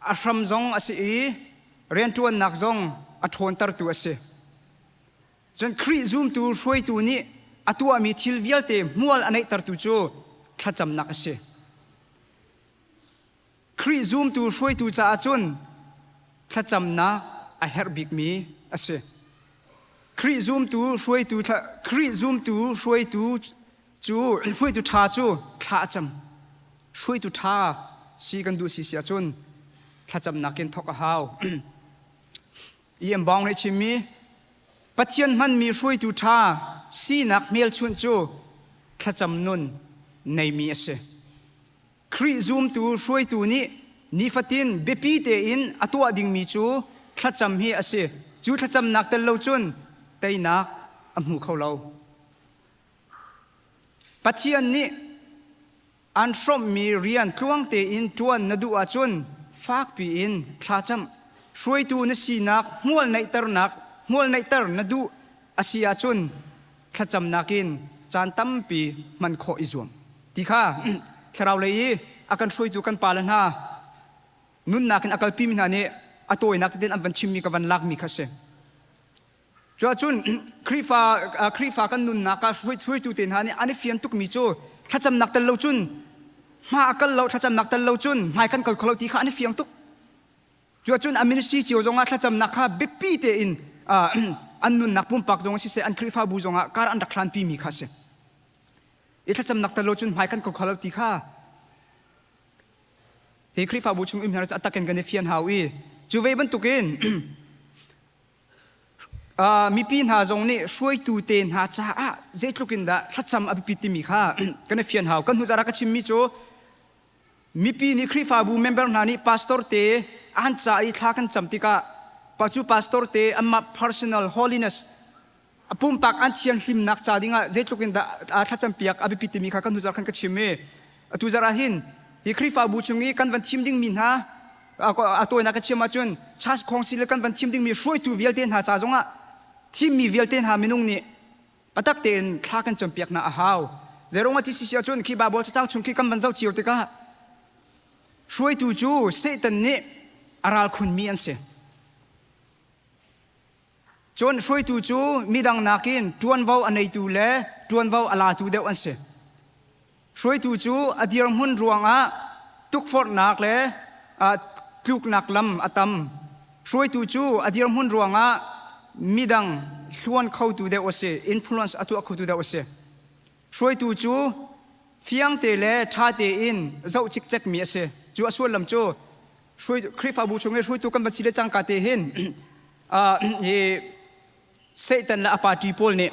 a hram zong a si i rianṭuannak zong a ṭhawntertu a si. Cun Khrih zumtu hruaitu nih a tuahmi thil vialte hmual a neihtertu cu thlacamnak a si. Khrih zumtu hruaitu caah cun thlacamnak a herh bikmi a si. Khrih zumtu hruaitu Khrih zumtu hruaitu cu hruaitu ṭha cu thla a cam. Hruaitu ṭha si kan duh si si ahcun thlacamnak in thawk a hau. E.M. Bong nih chimmi Pathian hmanmi hruaitu ṭha sinak hmelchunh cu thlacam nun neimi a si. Khrih zumtu hruaitu nih nifatin biapi tein a tuah dingmi cu thlacam hi a si. Cu thlacamnak tel lo cun teinak a hmu kho lo. Pathian nih an hrawmhmi rian tluang tein ṭuan na duh ahcun fakpi in thlacam. Hruaitu na sinak hmual neihternak hmual neihter na duh a si ahcun thlacamnak in caan tampi hman khawh i zuam ti kha thlarau lei i a kan hruaitu kan pale hna nunnak in a kalpimi hna nih a tawinak tein an van chimmi ka van lakmi kha si. Cuahcun Khrihfa Khrihfa kan nunnak ah hruaitu te hna nih an i fian tukmi cu thlacamnak tel lo cun hma a kal lo thlacamnak tel lo cun hmai kan kal kho lo ti kha an i fiang tuk. Cuahcun a ministry cio zongah thlacamnak kha biapi tein an nunnak pumpak zong siseh an Khrihfabu zongah kar an rak hlanpi mi kha a si. I thlacamnak tel lo cun hmai kan kal kho lo ti kha hi Khrihfabu chung um hna cu a takin kan i fian hau i cu ve bantukin mipi hna zong nih hruaitu te hna caah zeitluk in dah thlacam a biapit timi kha kan i fian hau. Kan hnu zarah ka chimmi cu Mipi nih Khrihfabu member hna nih pastor te an ca i thla kan cam tikah pa cu pastor te anmah personal holiness a pumpak an thianhlimnak ca dingah zeitluk in dah thlacam piak a biapit timi kha kan hnu zarh khan ka chim i atu zarh ah hin hi Khrihfabu chung i kan van thim dingmi hna a tawinak ka chim ahcun church council kan van thim dingmi hruaitu vialte hna ca zongah thimmi vialte hna minung nih Biatak tein thla kan campiak hna a hau. Zeiruang ah ti si ahcun khi Baibal cacang chung khi kan van zoh cio tikah hruaitu cu Satan nih a ral khunmi an si. Cun hruaitu cu midang nakin ṭuanvo a neitu le ṭuanvo a latu deuh an si. Hruaitu cu a dirhmun ruangah tukforhnak le tluknak lam a tam. Hruaitu cu a dirhmun ruangah midang hluan khotu deuh a si, influence a tuah khotu deuh a si. Hruaitu cu fiangte le ṭha tein zoh cikcekmi a si. Cu a sullam cu Khrihfabu chung i hruaitu kan va si le cangka te hin hi Satan le a party pawl nih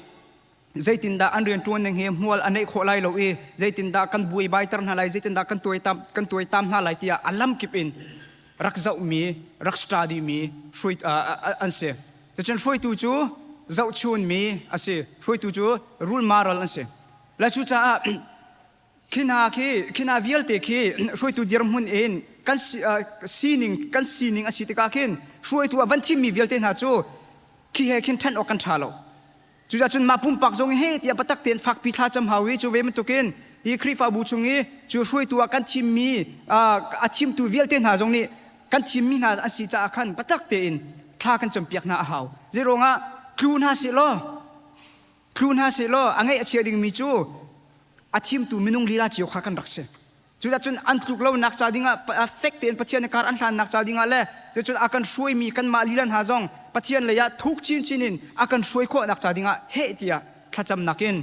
zeitindah an rianṭuan ning hi hmual a neih khawh lai lo i zeitindah kan buaibaiter hna lai zeitindah kan tuaitam kan tuaitam hna lai tiah a lamkip in rak zohmi rak study mi hruai an si cucun hruaitu cu zohchunmi a si hruaitu cu rule model an si le cucaah khi hna khi khi hna vialte khi hruaitu dirhmun in kan sining kan sining a si tikah khin hruaitu a van thimmi vialte hna cu khi he khin ṭhen awk kan ṭha lo Cucaah cun mah pumpak zong he tiah biatak tein fakpi thla cam hau i cu ve bantukin hi Khrihfabu chung i cu hruaitu ah kan thimmi a thimtu vialte hna zong nih kan thimmi hna an si caah khan biatak tein thla kan campiak hna a hau. Zeiruangah tlu hna seh law tlu hna seh law a ngaih a chia dingmi cu a thimtu minung lila cio kha kan rak si. Cucaah cun an tluk lonak ca dingah fek tein Pathian kar an hlannak ca dingah le cucun a kan hruaimi kanmah lila hna zong Pathian lei ah thuk chinchin in a kan hruai khawhnak ca dingah heh tiah thlacamnak in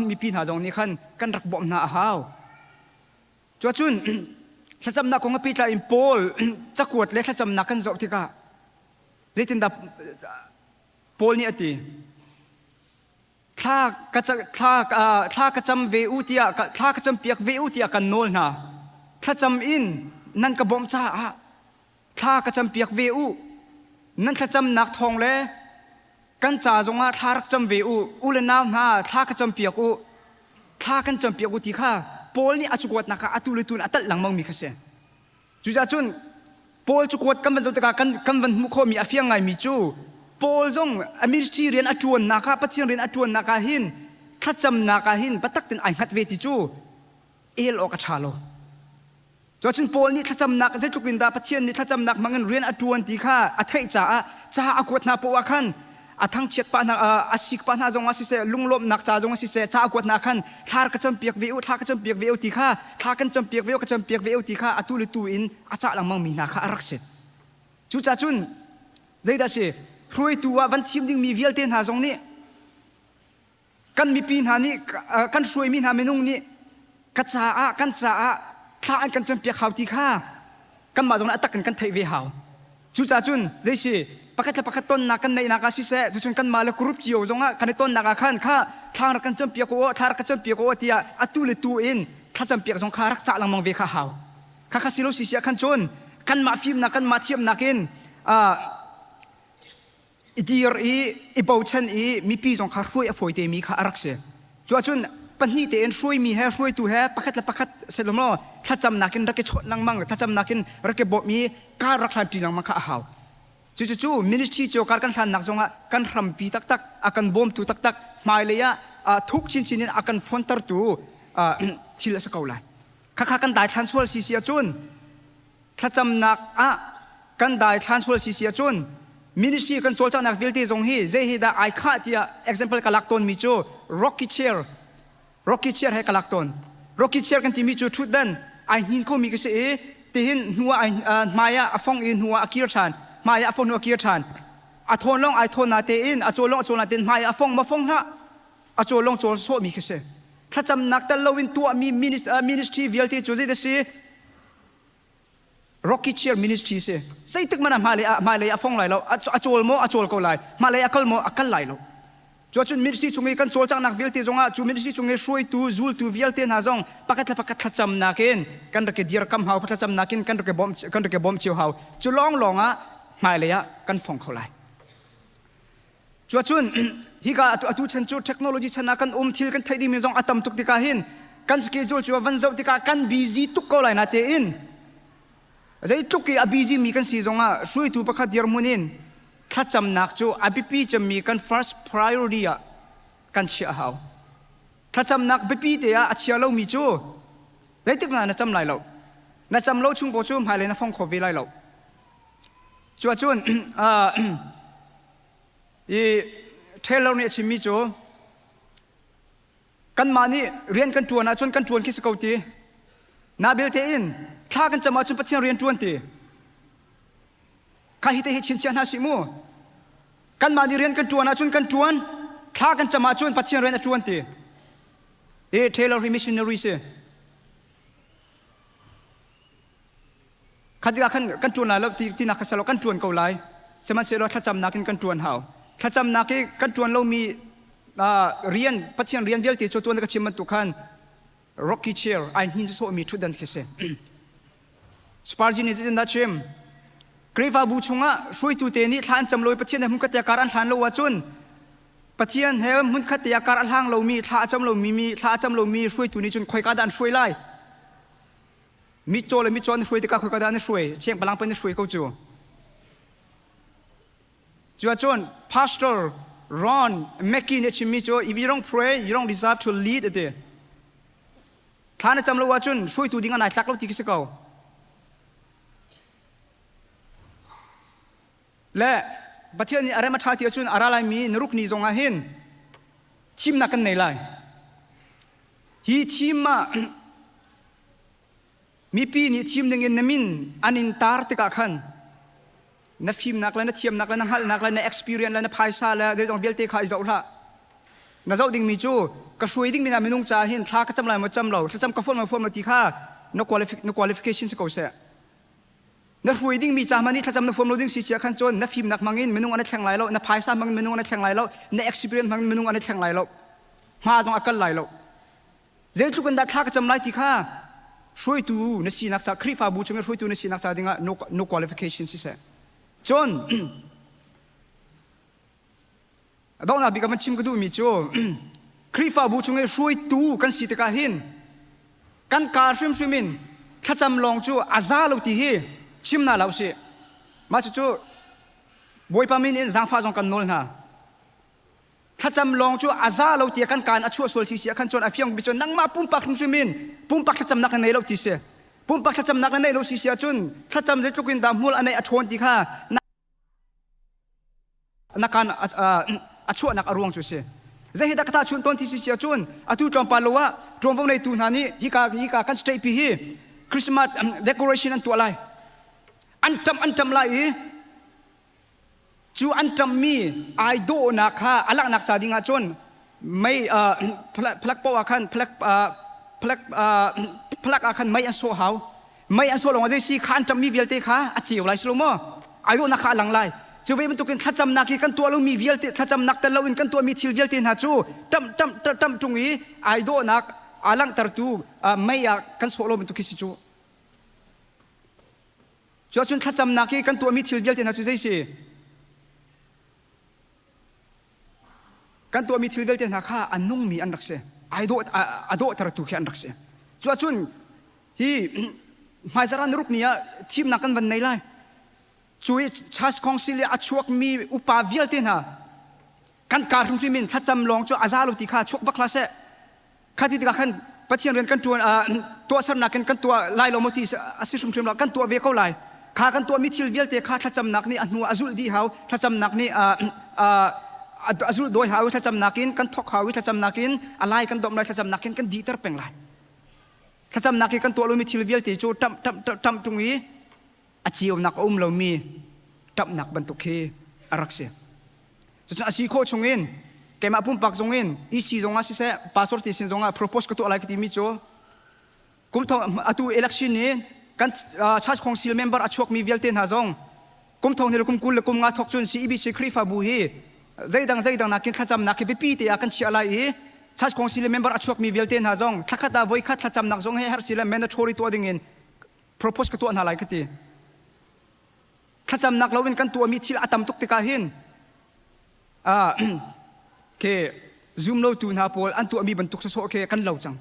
mipi hna zong nih khan kan rak bawmh hna a hau. Cuacun thlacamnak kong a pehtlai in Paul cakuat le thlacamnak kan zoh tikah zeitindah Paul nih a ti? Thla ka, thla, thla ka cam ve u tiah thla ka campiak ve u tiah kan nawl hna. Thlacam in nan ka bawmh caah thla ka campiak ve u. Nan thlacamnak thawng le kan ca zongah thla rak cam ve u. U le nau hna thla ka campiak u. Thla kan campiak u ti kha Paul nih a cakuatnak ah atu le tu in a talh lengmang mi kha si. Cucaah cun Paul cakuat kan van zoh tikah kan, kan van hmuh khawhmi a fiang ngaimi cu Paul zong a ministry rian a ṭuannak ah Pathian rian a ṭuannak ah hin thlacamnak ah hin biatak tein ai hngat ve ti cu el awk a ṭha lo. Cuacun Paul nih thlacamnak zeitluk in dah Pathian nih thlacamnak hmangin rian a ṭuan ti kha a theih caah ca a kuat hna poah khan a thangchiat pah hna a sik pah hna zong ah siseh lunglawmhnak ca zong ah siseh ca a kuat hna khan thla ka campiak ve u thla ka campiak ve u ti kha thla kan campiak ve u ka campiak ve u ti kha atu le tu in a cah lengmang mi hna kha a rak si. Cucaah cun zeidah si hruaitu ah van thim dingmi vialte hna zong nih kan mipi hna nih kan hruaimi hna minung nih ka caah kan caah thla an kan campiak hau ti kha kanmah zong nih a tak in kan theih ve hau. Cucaah cun zeisi pakhat le pakhat tonnak kan neihnak ah siseh cucun kanmah le group cio zongah kan i tonnak ah khan kha thla rak kan campiak u thla rak kan campiak u tiah atu le tu in thlacampiak zong kha rak cah lengmang ve kha hau. Kha kha si lo si si ah khan cun kanmah fimnak kanmah thiamnak in i dir i i bochan i mipi zong kha hruai a fawi temi kha a rak si. Cuahcun pahnih tein hruaimi he hruaitu he pakhat le pakhat selom law thlacamnak in rak i chawnh lengmang thlacamnak in rak i bawmh i kar rak hlan ṭi lengmang kha a hau. Cucu ministry cio kar kan hlannak zongah kan hrampi taktak a kan bawmtu taktak hmailei ah thuk chinchin in a kan fontertu thil a si ko lai. Khakha kan daithlan sual si si ahcun thlacamnak ah kan daithlan sual si si ahcun ministry kan cawlcanghnak vialte zong hi zei hi dah ai khah tiah example ka lak tawnmi cu rocky chair rocky chair he ka lak tawn. Rocky chair kan timi cu ṭhutdan ai hnin khomi ka si i tihin hnu ah hmai ah a fong i hnu ah a kir ṭhan, hmai ah a fong hnu a kir ṭhan. A thawn lawng ai thawn na tein a cawl lawng a cawl na tein hmai ah a fong ma fong hlah a cawl lawng cawl sawhmi khi si. Thlacamnak tel loin tuahmi ministry vialte cu zei si? Rocky Chair Ministry si. Zeitik man ah hmailei ah hmailei a fong lai lo, a cawl maw a cawl ko lai, hmailei a kal maw a kal lai lo. Cuacun ministry chung i kan cawlcanghnak vialte zongah cu ministry chung i hruaitu, zultu vialte hna zong pakhat le pakhat thlacamnak in kan rak i dirkam hau, thlacamnak in kan rak i bawmh kan rak i bawmh cio hau. Cu lawnglawng ah hmailei ah kan fong kho lai. Cuacun hika atu atu chan cu technology chan ah kan um thil kan theih dingmi zong a tam tuk tikah hin kan schedule cu van zoh tikah kan busy tuk ko lai na tein zeitluk i a busy mi kan si zongah hruaitu pakhat dirhmun in thlacamnak cu a biapi cemmi kan first priority ah kan chiah a hau. Thlacamnak biapi te ah a chia lomi cu zeitik na na cam lai lo. Na cam lo chung ko cu hmailei na fong kho ve lai lo. Cuacun i Taylor nih a chimmi cu kanmah nih rian kan ṭuan ahcun kan ṭuan khi si ko ti. Na belte in thla kan cam ahcun Pathian rian ṭuan ti. Kha hi te hi chinchiah hna sih mu. Kanmah nih rian kan ṭuan ahcun kan ṭuan, thla kan cam ahcun Pathian rian a ṭuan ti. E Taylor hi missionary si. Kha tikah khan kan ṭuan lai lo ti tinak kha selo kan ṭuan ko lai. Sihmanhsehlaw thlacamnak in kan ṭuan hau. Thlacamnak i kan ṭuan lomi rian Pathian rian vialte cu tuan ka chim bantuk khan rocky chair ai hnin sawhmi ṭhutdan khi si. Spurgeon nih zeitindah chim? Khrihfabu chungah hruaitu te nih thla an cam lo i Pathian he hmunkhat te kar an hlan lo ahcun Pathian he hmunkhat te kar a hlang lomi thla a cam lomi mi thla a cam lomi hruaitu nih cun khoika dah an hruai lai? Mitcaw le mitcaw an hruai tikah khoika dah an hruai? Chengpalang pei an hruai ko cu. Cu ahcun Pastor Ron Mackey nih a chimmi cu if you don't pray, you don't deserve to lead a ti. Thla na cam lo ahcun hruaitu ding ah nai tlak lo ti khi si ko. Le Pathian nih a rem a ṭha ti ahcun a ra laimi naruk ni zong ah hin thimnak kan nei lai. Hi thim ah mipi nih thim dingin na min an in tar tikah khan na fimnak le na thiamnak le na hngalhnak le na experience le na phaisa le zeizong vialte kha i zoh hlah. Na zoh dingmi cu ka hruai dingmi hna minung caah hin thla ka cam lai maw cam lo, thlacam ka fuan maw fuan lo ti kha na qualification si ko seh. Na hruai dingmi ca hmanh nih thlacam na fuam lo ding si cia khan cun na fimnak hmangin minung an i thleng lai lo, na phaisa hmangin minung an i thleng lai lo, na experience hmangin minung an i thleng lai lo. Hma zong a kal lai lo. Zeitluk in dah thla ka cam lai ti kha. Hruaitu na sinak ca Khrihfabu chung i hruaitu na sinak ca dingah no, no qualification siseh. Cun donghnak bik ah van chim ka duhmi cu Khrihfabu chung i hruaitu kan si tikah hin kan kaa hrimhrim in thlacam lawng cu a za lo ti hi chim hna lo sih. Mah cucu Bawipa min in zaangfah zong kan nawl hna. Thlacam lawng cu a za lo tiah kan kaan a chuah sual si si ah khan cun a fiang bi cun nangmah pumpak hrimhrim in pumpak thlacamnak na nei lo ti si. Pumpak thlacamnak na nei lo si si ahcun thlacam zeitluk in dah hmual a neih a ṭhawn ti kha na kaan a chuahnak a ruang cu si. Zei hi dah ka tahchunh tawn ti si si ahcun atu tlawmpal lo ah ṭuanvo neitu hna nih hika hika kan state pi hi Christmas decoration an tuah lai. An ṭamh an ṭamh lai i Cu an ṭammi ai dawhnak kha a langhnak ca dingah cun mei phalak paoh ah khan phalak phalak phalak ah khan mei an sawh hau. Mei an sawh lawngah zei si kha an ṭammi vialte kha a ceu lai si lo maw? Ai dawhnak kha a lang lai. Cu ve bantukin thlacamnak i kan tuah lomi vialte thlacamnak tel loin kan tuahmi thil vialte hna cu ṭamh ṭamh ṭamh ṭung i ai dawhnak aa langhtertu mei ah kan sawh lo bantuk khi si cu. Cuahcun thlacamnak i kan tuahmi thil vialte hna cu zei si? Kan tuahmi thil vialte hna kha a nungmi an rak si. Ai dawh, a dawhtertu khi an rak si. Cuahcun hi hmaizarh ah ruk ni ah thimnak kan van nei lai. Cu i Church Council i a chuakmi upa vialte hna kan kar hrimhrim in thlacam lawng cu a za lo ti kha chuak bak hlah seh. Kha ti tikah khan Pathian rian kan ṭuan tuahsernak in kan tuah lai lo maw ti a si hrimhrim lo kan tuah ve ko lai. Kha kan tuahmi thil vialte kha thlacamnak nih a hnu a zulh dih hau, thlacamnak nih a zulh dawi hau, thlacamnak in kan thawk hau i thlacamnak in a lai kan domh lai, thlacamnak in kan dihter peng lai. Thlacamnak i kan tuah lomi thil vialte cu ṭamh ṭamh ṭamh ṭung i a cionak a um lomi ṭamhnak bantuk khi a rak si. Cucun a si khawh chungin keimah pumpak zongin EC zongah siseh pastor ti sin zongah propose ka tuah lai ka timi cu kum thong atu election ni kan church council member a chuakmi vialte hna zong kum thong ni le kum 20 le kum nga thok cun CEBC Khrihfabu hi zeidang zeidang nakin thlacamnak hi biapi te ah kan chiah lai i church council member a chuakmi vialte hna zong thlakhat ah voikhat thlacamnak zong he herh si le mandatory tuah dingin propose ka tuah hna lai ka ti. Thlacamnak loin kan tuahmi thil a tam tuk tikah hin ke zum lotu hna pawl an tuahmi bantuk sawsawh khi kan lo cang.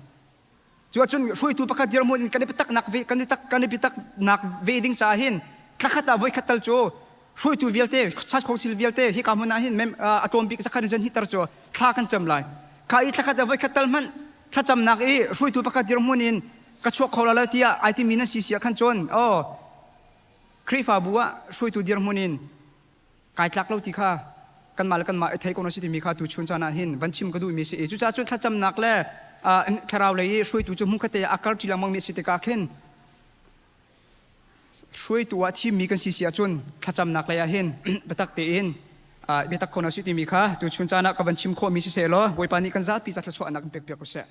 Cu ahcun hruaitu pakhat dirhmun in kan i biataknak ve kan i tak kan i biataknak ve ding caah hin thlakhat ah voikhat tal cu hruaitu vialte church council vialte hika hmun ah hin mem a tlawm bik zakhat in zan hitar cu thla kan cam lai. Kha i thlakhat ah voikhat tal hmanh thlacamnak i hruaitu pakhat dirhmun in ka chuak kho la lo tiah ai timi nan si si ah khan cun oh Khrihfabu ah hruaitu dirhmun in kai tlak lo ti kha kanmah le kanmah i thei ko na si timi kha tu chun caan ah hin van chim ka duhmi si i cucaah cun thlacamnak le thlarau lei i hruaitu cu hmunkhat te ah a kar ṭi lengmangmi a si tikah khin hruaitu ah thimmi kan si si ahcun thlacamnak lei ah hin biatak tein biatak ko na si timi kha tu chun caan ah ka van chim khawhmi siseh law Bawipa nih kan zapi ca thluachuahnak kan pek piak u seh.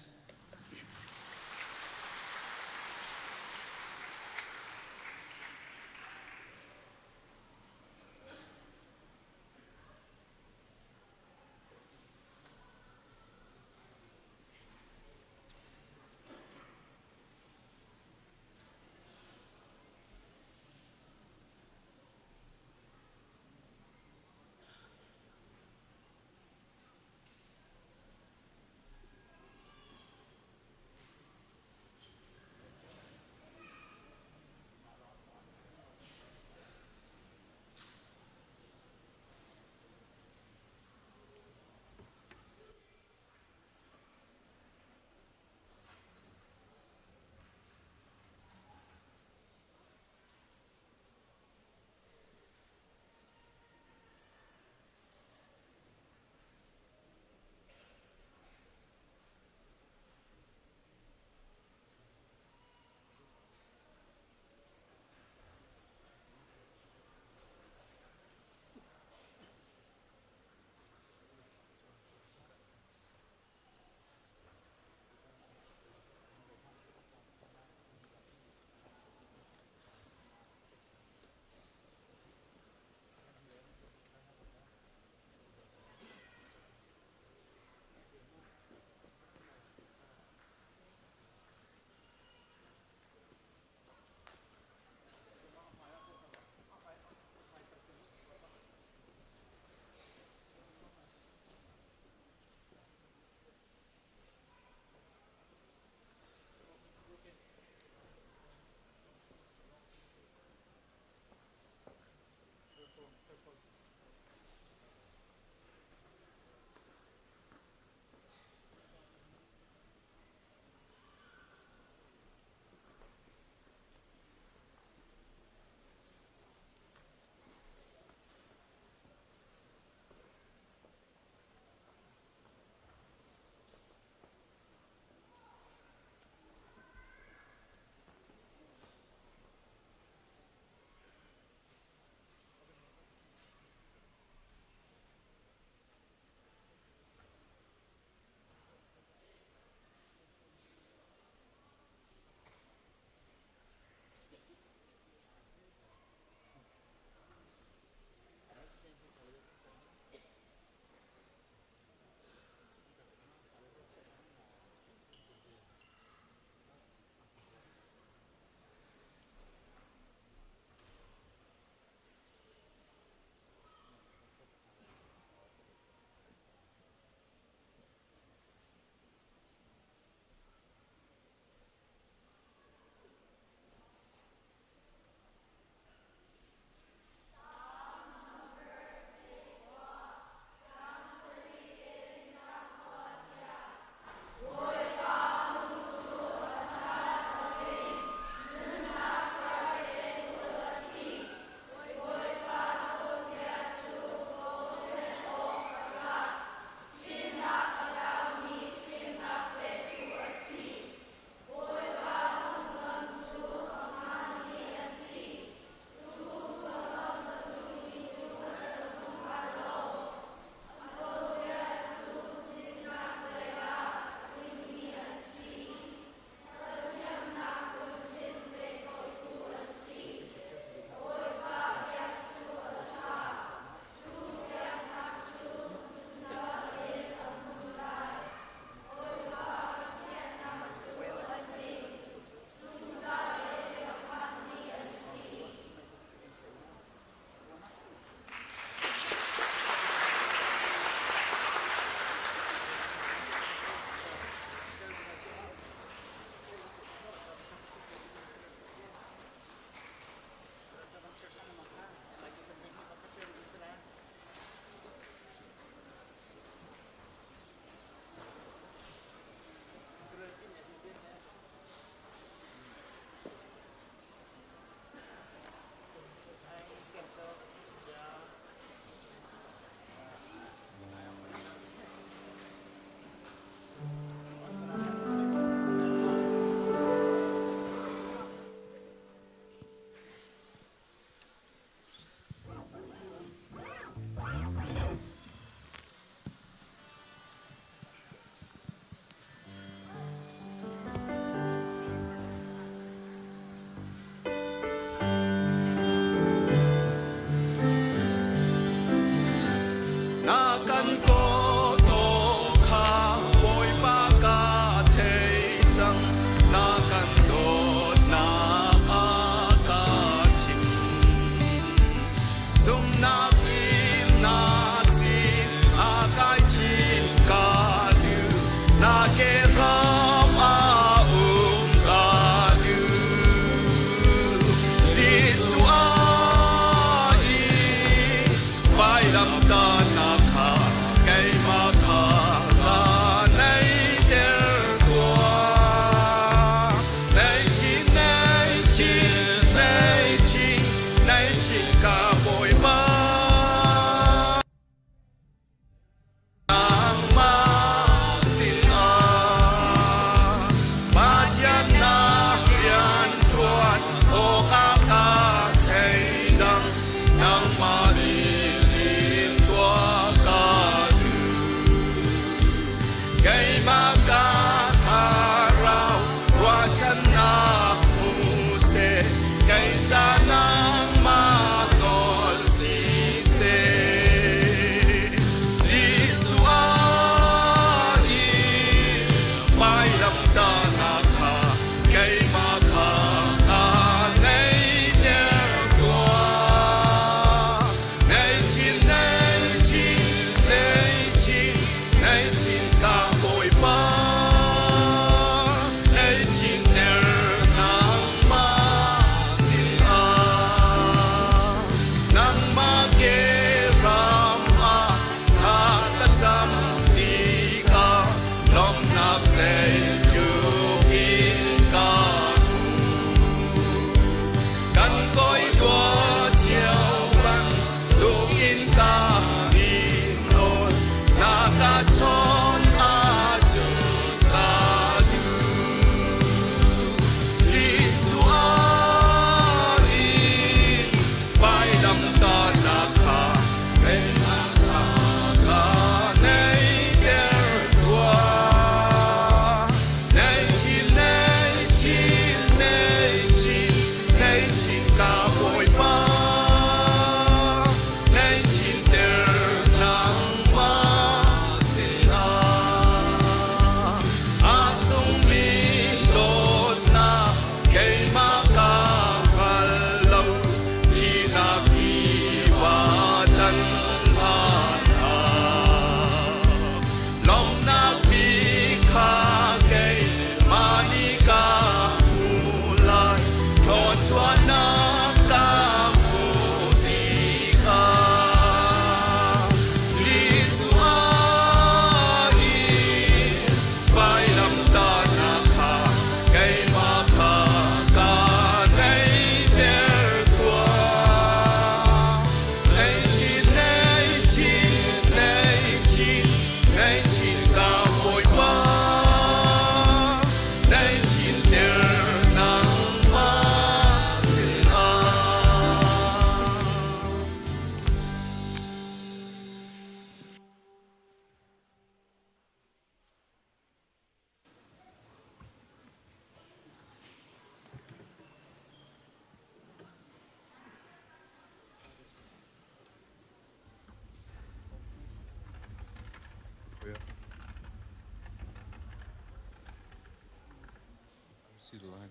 si lai.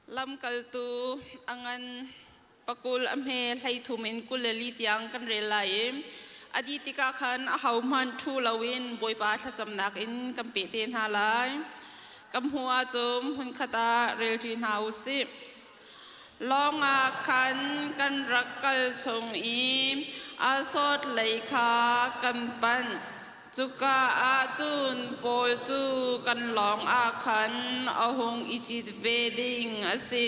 Lamkaltu a ngan pakul a hme 13 in 24 tiang kan rel lai i a dih tikah khan ahohmanh ṭhu loin Bawipa thlacamnak in kan peh te hna lai. Kan hmuh ahcun hmunkhat ah relṭi hna u sih. Lawng ah khan kan rak kal chung i Asot lei kha kan panh. Cuka ah cun Paul cu kan lawng ah khan a hung i cit ve ding a si.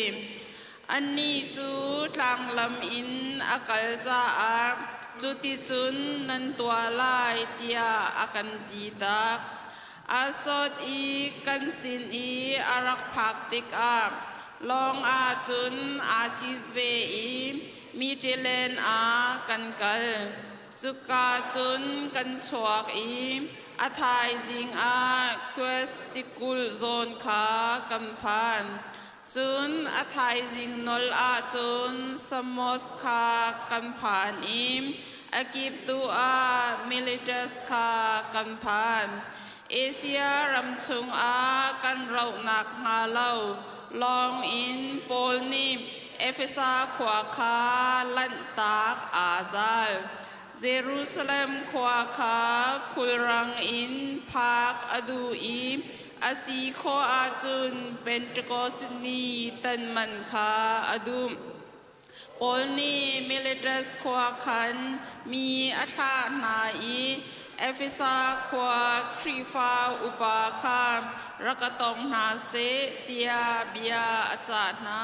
Annih cu tlanglam in a kal caah cuticun nan tuah lai tiah a kan ti tak. Asot i kan sin i a rak phak tikah lawng ah cun aa cit ve i Mitilen ah kan kal. Cuka cun kan chuak i a thaizing ah Quest tikulh zawn kha kan phan. Cun a thaizing nol ah cun Samos kha kan phan i a kiptu ah Miletus kha kan phan. Asia ram chungah kan rauh nakhnga lo lawng in Paul nih Efesa khua kha lanhtak aa zal. Jerusalem khua kha khulrang in phak a duh i a si khawh ahcun Pentekost ni tan man kha a duh. Paul nih Miletus khua khan mi a thlah hna i Efesa khua Khrihfa upa kha rak ka tong hna seh tiah bia a cah hna.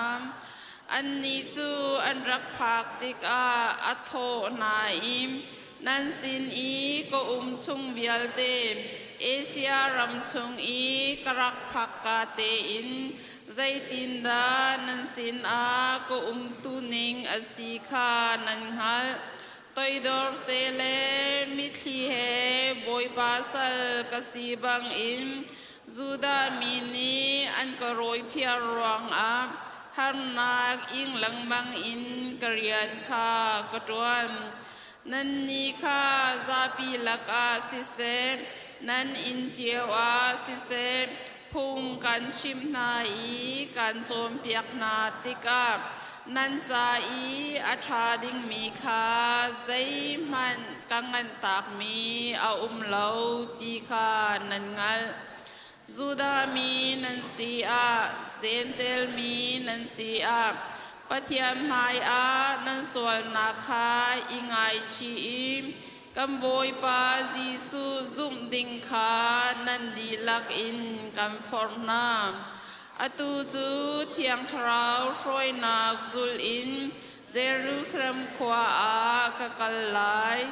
Annih cu an rak phak tikah a thawh hna i nan sin i ka um chung vialte Asia ram chung i ka rak phakka tein zeitindah nan sinah ka umtuning a si kha nan hngalh. Toidor te le mitthli he Bawipa sal ka si bangin Judah mi nih an ka rawiphiar ruangah harnak ing lengmang in ka rian kha ka ṭuan. Nannih kha zapi lakah siseh, nan inn cio ah siseh, phung kan chimh hna i kan cawnpiak hna tikah nan ca i a ṭha dingmi kha zeihmanh ka nganhtakmi a um lo ti kha nan hngalh. Judah mi nan si ah, Jentail mi nan si ah, Pathian hmaiah nan sualnak kha i ngaichih i kan Bawipa Jesuh zumh ding kha nan dihlak in kan forh hna. Atu cu Thiang Thlarau hruainak zul in Jerusalem khua ah ka kal lai.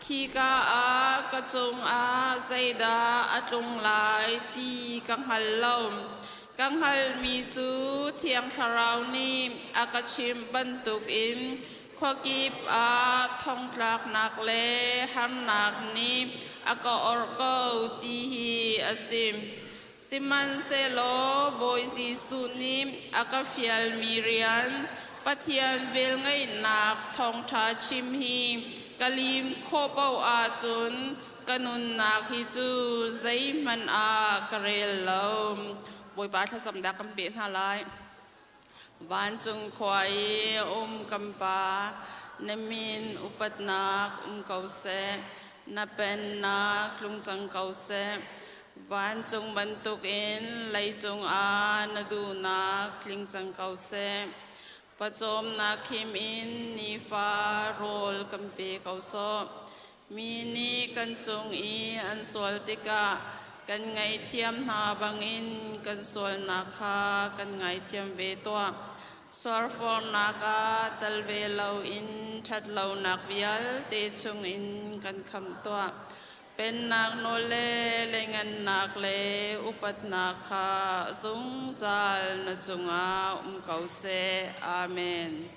Khika ah ka cungah zeidah a tlung lai ti ka hngal lo. Ka hngalhmi cu Thiang Thlarau nih a ka chimh bantukin khuakip ah thongtlaknak le harnak nih a ka orh ko ti hi a si. Sihmanhsehlaw Bawi Jesuh nih a ka fialmi rian Pathian velngeihnak thawngṭha chim hi ka lim khawh paoh ahcun ka nunnak hi cu zeihmanh ah ka rel lo. Bawipa thlacam dah kan peh hna lai. Vancung khua i um kan Pa, na min upatnak um ko seh. Na pennak tlung cang ko seh. Vancung bantukin leicung ah na duhnak tling cang ko seh. Pawcawmnak khim in nifa rawl kan pe ko sawh. Mi nih kan cung i an sual tikah kan ngaihthiam hna bangin kan sualnak kha kan ngaithiam ve tuah. Suarfornak ah tal ve loin ṭhatlonak vialte chungin kan khamh tuah. Pennak nawl le lengannak le upatnak kha zungzal na cungah um ko seh. Amen.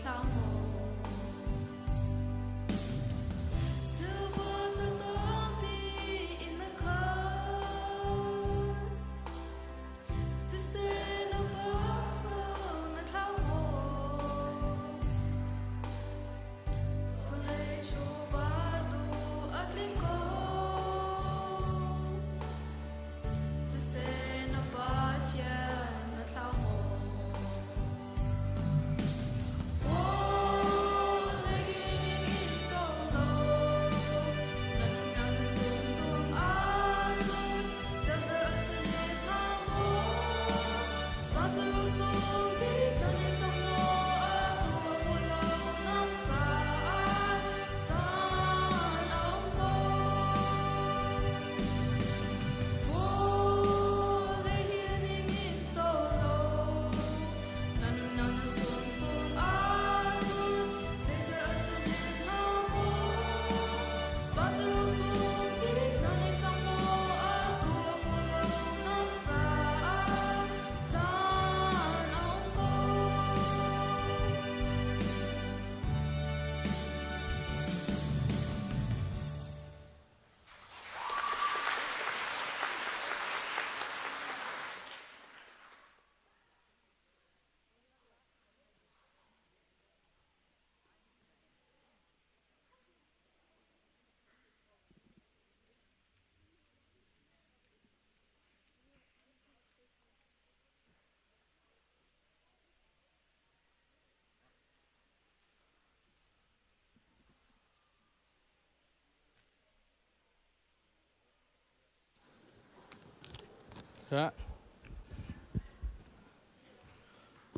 tlau maw? Thilbo cu tampi in a khat. Siseh na pa na thlau maw? Vawlei chawva tu a tling ko. Siseh na pa chian na thlau maw?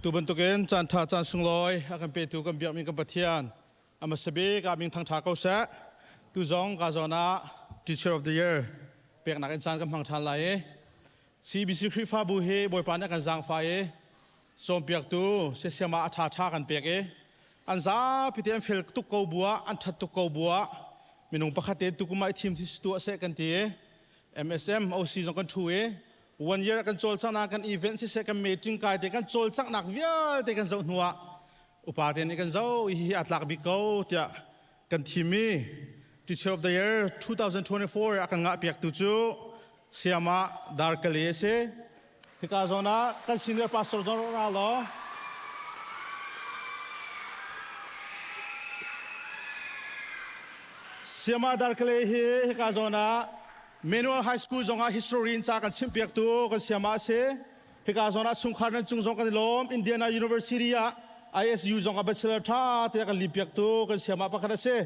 Tu bantukin caan ṭha caan sunglawi a kan petu kan biakmi kan Pathian a hmasa bik ah min thangṭha ko seh. Tu zong ka zawn ah Teacher of the Year peknak in caan kan hmang ṭhan lai i CBC Khrihfabu hi Bawipa nih a kan zaangfah i cawnpiaktu siasiam ah a ṭhaṭha kan pek i an zapi te an fel tuk ko bu ah an ṭhat tuk ko bu ah minung pakhat te tukum ah i thim tuah seh kan ti i MSM OC zong kan ṭhu i one year kan cawlcanghnak kan event siseh kan meeting kai te kan cawlcanghnak vialte kan zoh hnu ah upa te nih kan zoh hi a tlak bik ko tiah kan thim i Teacher of the Year 2024 a kan ngah piaktu cu Siama Darkali a si. Hika zawn ah kan senior pastor zong ra law Siama Darkale hi hika zawn ah Manual High School zong ah history in ca kan chimpiaktu kan siama a si. Hika zawn ah chungkhar nan cung zong kan i lawm. Indiana University ah ISU zong ah bachelor tha te kan limpiaktu kan siama pakhat a si.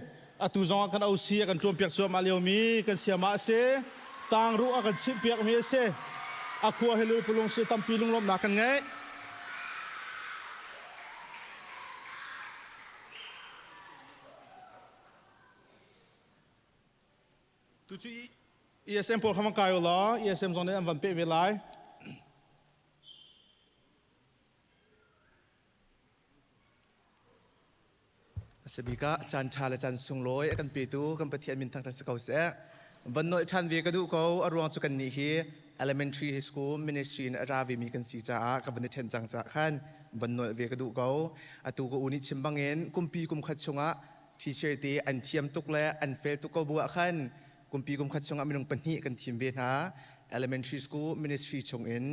Atu zong ah kan OC a kan ṭuanpiak cuahmah liomi kan siama a si. Tangruh a kan chimhpiakmi a si. A khua hi lulpulung si tampi lunglawmhnak kan ngei. Tu cu ESM pawl kha van kai u law ESM zong nih an van peh ve lai. A si bik ah caan ṭha le caan sunglawi a kan petu kan Pathian min thangṭhat si ko seh. Van nolh ṭhan ve ka duh ko. A ruang cu kannih hi elementary school ministry in a ra vemi kan si caah ka van i ṭhen cang caah khan van nolh ve ka duh ko. Atu ka u nih chim bangin kumpi kum khat chungah teacher te an thiam tuk le an fel tuk ko bu ah khan kumpi kum khat chungah minung pahnih kan thim ve hna. Elementary school ministry chungin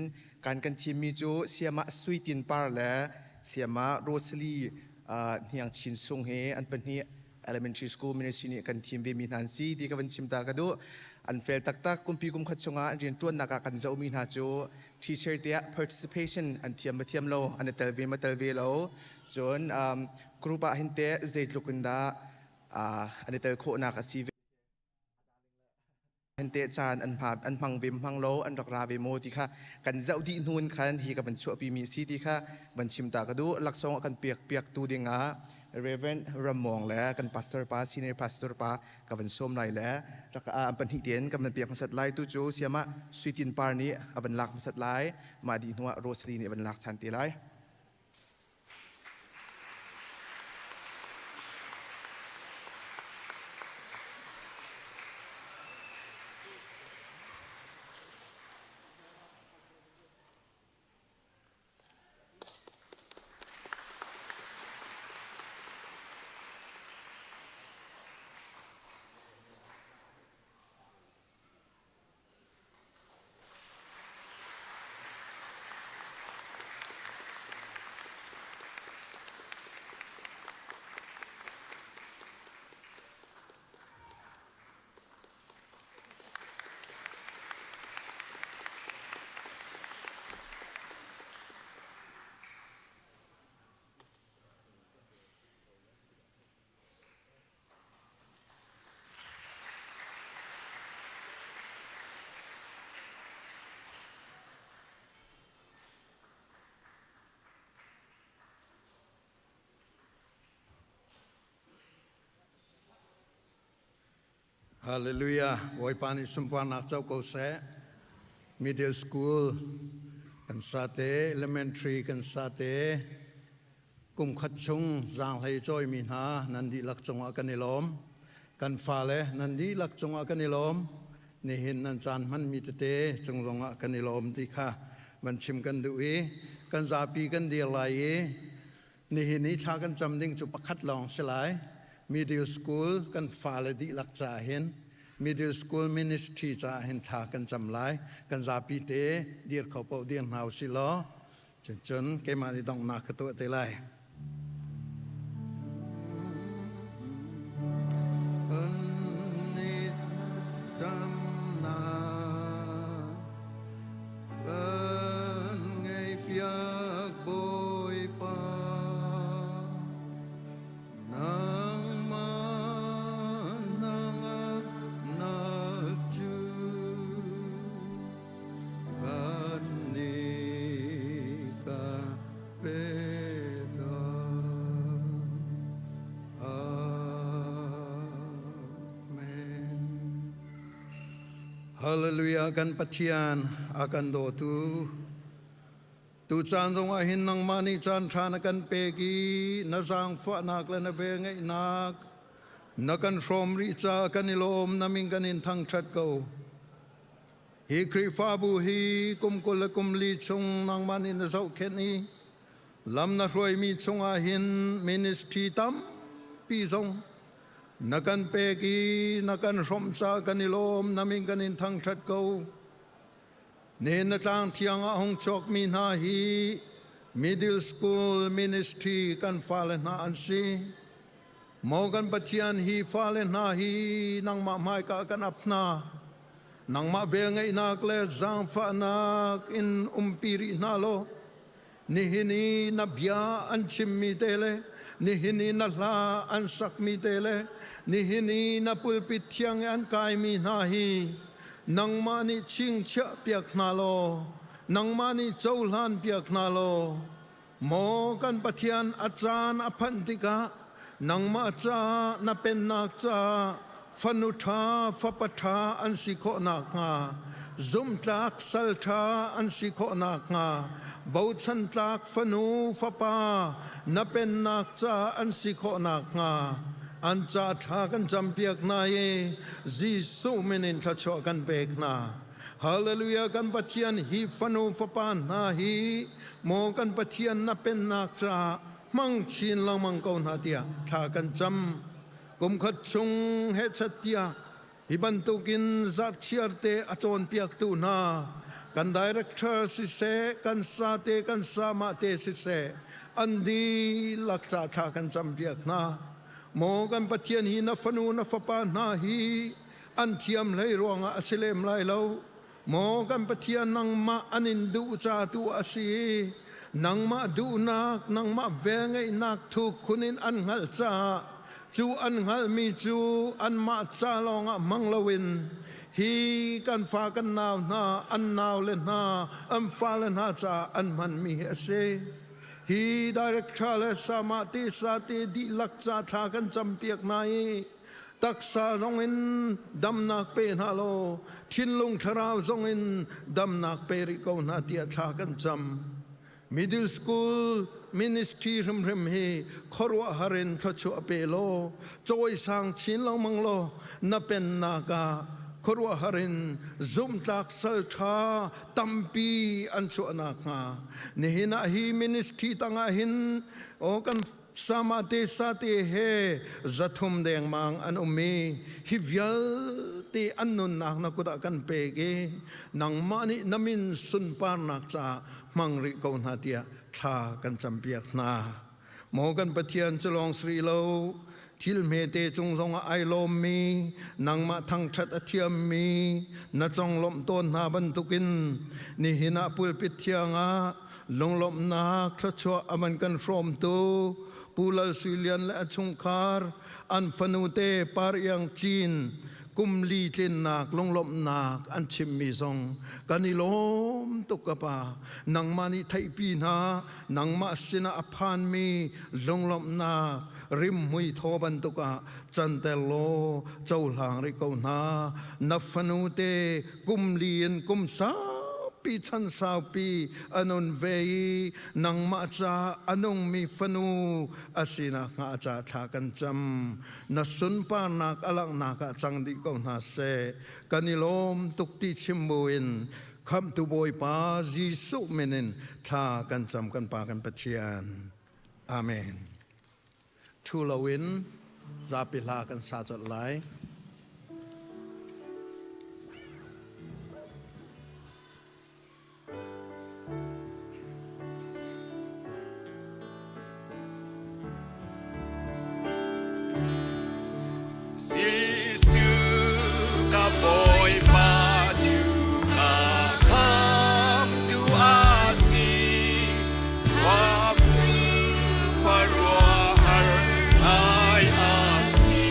kan kan thimmi cu Siamah Sui Tin Par le Siamah Rosalie Hniang Chin Sung he an pahnih elementary school ministry nih kan thim ve mi hna an si ti ka van chim ta ka duh. An fel taktak kumpi kum khat chungah an rianṭuannak ah kan zohmi hna cu teacher te ah participation an thiam ma thiam lo an i tel ve ma tel ve lo cun group ah hin te zeitluk in dah an i tel khawhnak a si ve Hente caan an hma an hmang ve hmang lo an rak ra ve maw ti kha kan zoh dih hnu in khan hi ka van chuahpi mi si ti kha van chim ta ka duh laksawng a kan piak piak tu ding ah Reverend Ramong le kan pastor pa senior pastor pa ka van sawm lai le rak an pahnih tein kan van piak hmasat lai tu cu siama Suitin par nih a van lak hmasat lai mah dih hnu ah Rosalie nih a van lak than te lai. Hallelujah. Bawipa nih sunparnak co ko seh. Middle school kan sa te, elementary kan sa te, kum khat chung zaanghlei cawimi hna nan dihlak cungah kan i lawm. Kan fale nan dihlak cungah kan i lawm. Nihin nan caan hmanmi tete cung zongah kan i lawm ti kha van chim kan duh i kan zapi kan dir lai i nihin i thla kan cam ding cu pakhat lawng si lai. Middle school kan fale dihlak caah hin middle school ministry caah hin thla kan cam lai. Kan zapi te dir kho paoh dir hna usih law Cuncun keimah nih donghnak ka tuah te lai. Kan ngei piak Bawipa nangmah nangak cu kan nih ka pe Amen. Hallelujah kan Pathian a kan dawtu tu caan zongah hin nangmah nih caan ṭha na kan pek i na zaangfahnak le na velngeihnak na kan hrawm rih caah kan i lawm na min kan in thangṭhat ko. Hi Khrihfabu hi kum 20 le kum li chung nangmah nih na zohkhenh i lam na hruaimi chungah hin ministry tampi zong na kan pek i na kan hrawmh caah kan i lawm na min kan in thangṭhat ko. Nihin na tlang thiang ah hung chuakmi hna hi middle school ministry kan fale hna an si. Maw kan Pathian hi fale hna hi nangmah hmaika kan ap hna. Nangmah velngeihnak le zaangfahnak in umpi rih hna law nihin i na bia an chimmi te le nihin i na hla an sakmi te le nihin i na pulpit thiang i an kaimi hna hi nangmah nih chingchiah piak hna law nangmah nih cohlan piak hna law Maw kan Pathian a caan a phanh tikah nangmah caah na pennak caah fanu ṭha fapa ṭha an si khawh nakhnga zumhtlak sal ṭha an si khawh nakhnga bochan tlak fanu fapa na pennak caah an si khawh nakhnga an ca ṭha kan campiak hna i Jesuh min in thluachuah kan pek hna. Hallelujah kan Pathian hi fanu fapa hna hi maw kan Pathian na pennak caah hmang chin lengmang ko hna tiah thla kan cam. Kum khat chung hechat tiah hi bantukin zarhchiar te a cawnpiaktu hna kan director siseh kan sa te kan sama te siseh an dihlak ca thla kan campiak hna. Maw kan Pathian hi na fanu na fapa hna hi an thiam hlei ruangah a si lem lai lo. Maw kan Pathian nangmah an in duh ca tu a si. Nangmah duhnak, nangmah velngeihnak thuk khun in an hngalh caah cu an hngalhmi cu anmah ca lawngah hmang loin hi kan fa kan nau hna, an nau le hna, an fale hna caah an hmanmi hi a si. Hi director le sama te sa te dihlak ca thla kan campiak hna i taksa zongin damnak pe hna law thinlung thlarau zongin damnak pe rih ko hna tiah thla kan cam. Middle school ministry hrimhrim hi khuaruahhar in thluachuah pe law cawisang chin lengmang law na pennak ah khuaruahhar in zumhtlak sal ṭha tampi an chuah nakhnga nihin ah hi ministry tangah hin aw kan Sama te sate he 300 dengmang an um i hi vialte an nunnak na kut ah kan pek i nangmah nih na min sunparnak caah hmang rih ko hna tiah thla kan campiak hna. Maw kan Pathian cu lawng si rih lo, thil hmete cung zongah ai lawmmi, nangmah thangṭhat a thiammi, na conglawmh tawn hna bantukin nihin ah pulpit thiang ah Lunglawmhnak thluachuah a van kan hrawmtu Pu Lal Sui Lian le a chungkhar an fanute Par Iang Cin. kum li tlinnak lunglawmhnak an chimmi zong kan i lawm tuk ka pa. Nangmah nih theihpi hna, nangmah sinah a phanmi lunglawmhnak rimhmui thaw bantuk ah canter law cohlang rih ko hna. Na fanu te kum li in kum saupi chan saupi a nun ve i nangmah ca a nungmi fanu a si nakhnga a ca thla kan cam. Na sunparnak a langhnak ah cang dih ko hna seh. Kan i lawm tuk ti chim buin Khamhtu Bawipa Jesuh min in thla kan cam kan Pa kan Pathian. Amen. Thu loin zapi hla kan sa colh lai. Jesuh ka Bawipa cu ka khamtu a si. Khuapu khuaruahhar ngai a si.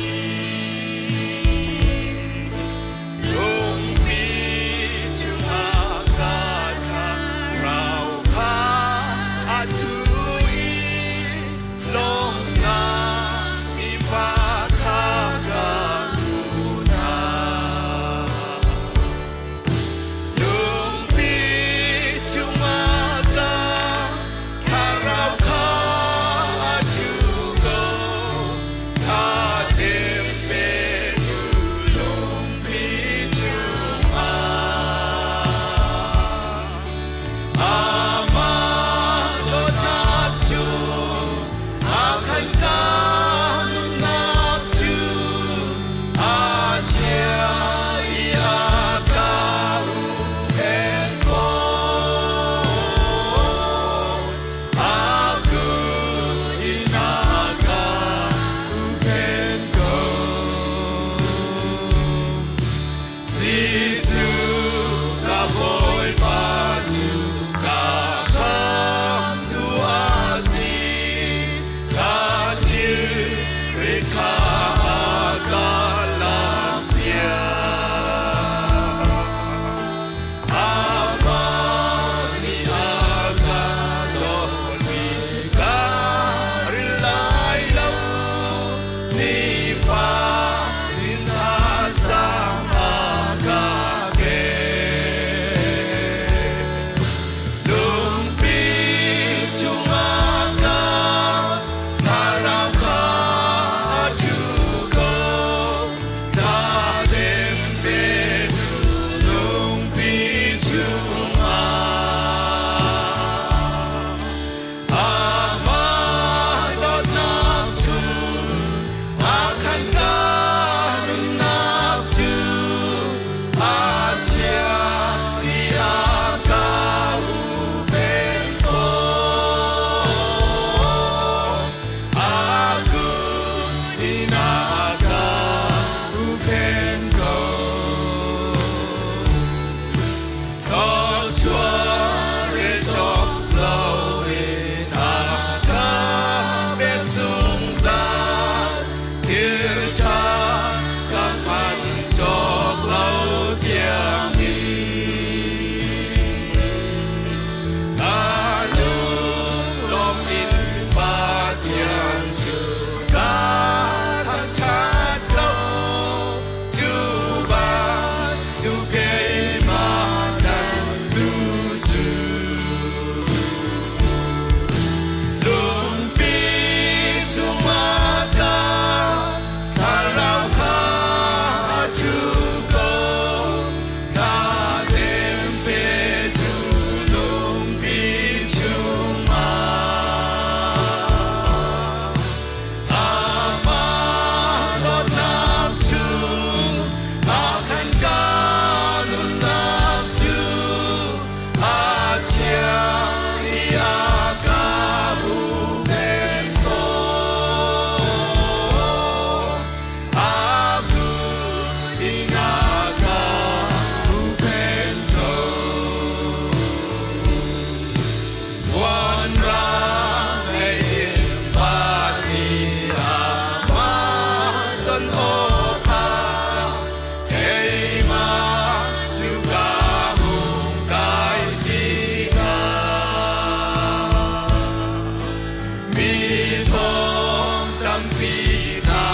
tampi hna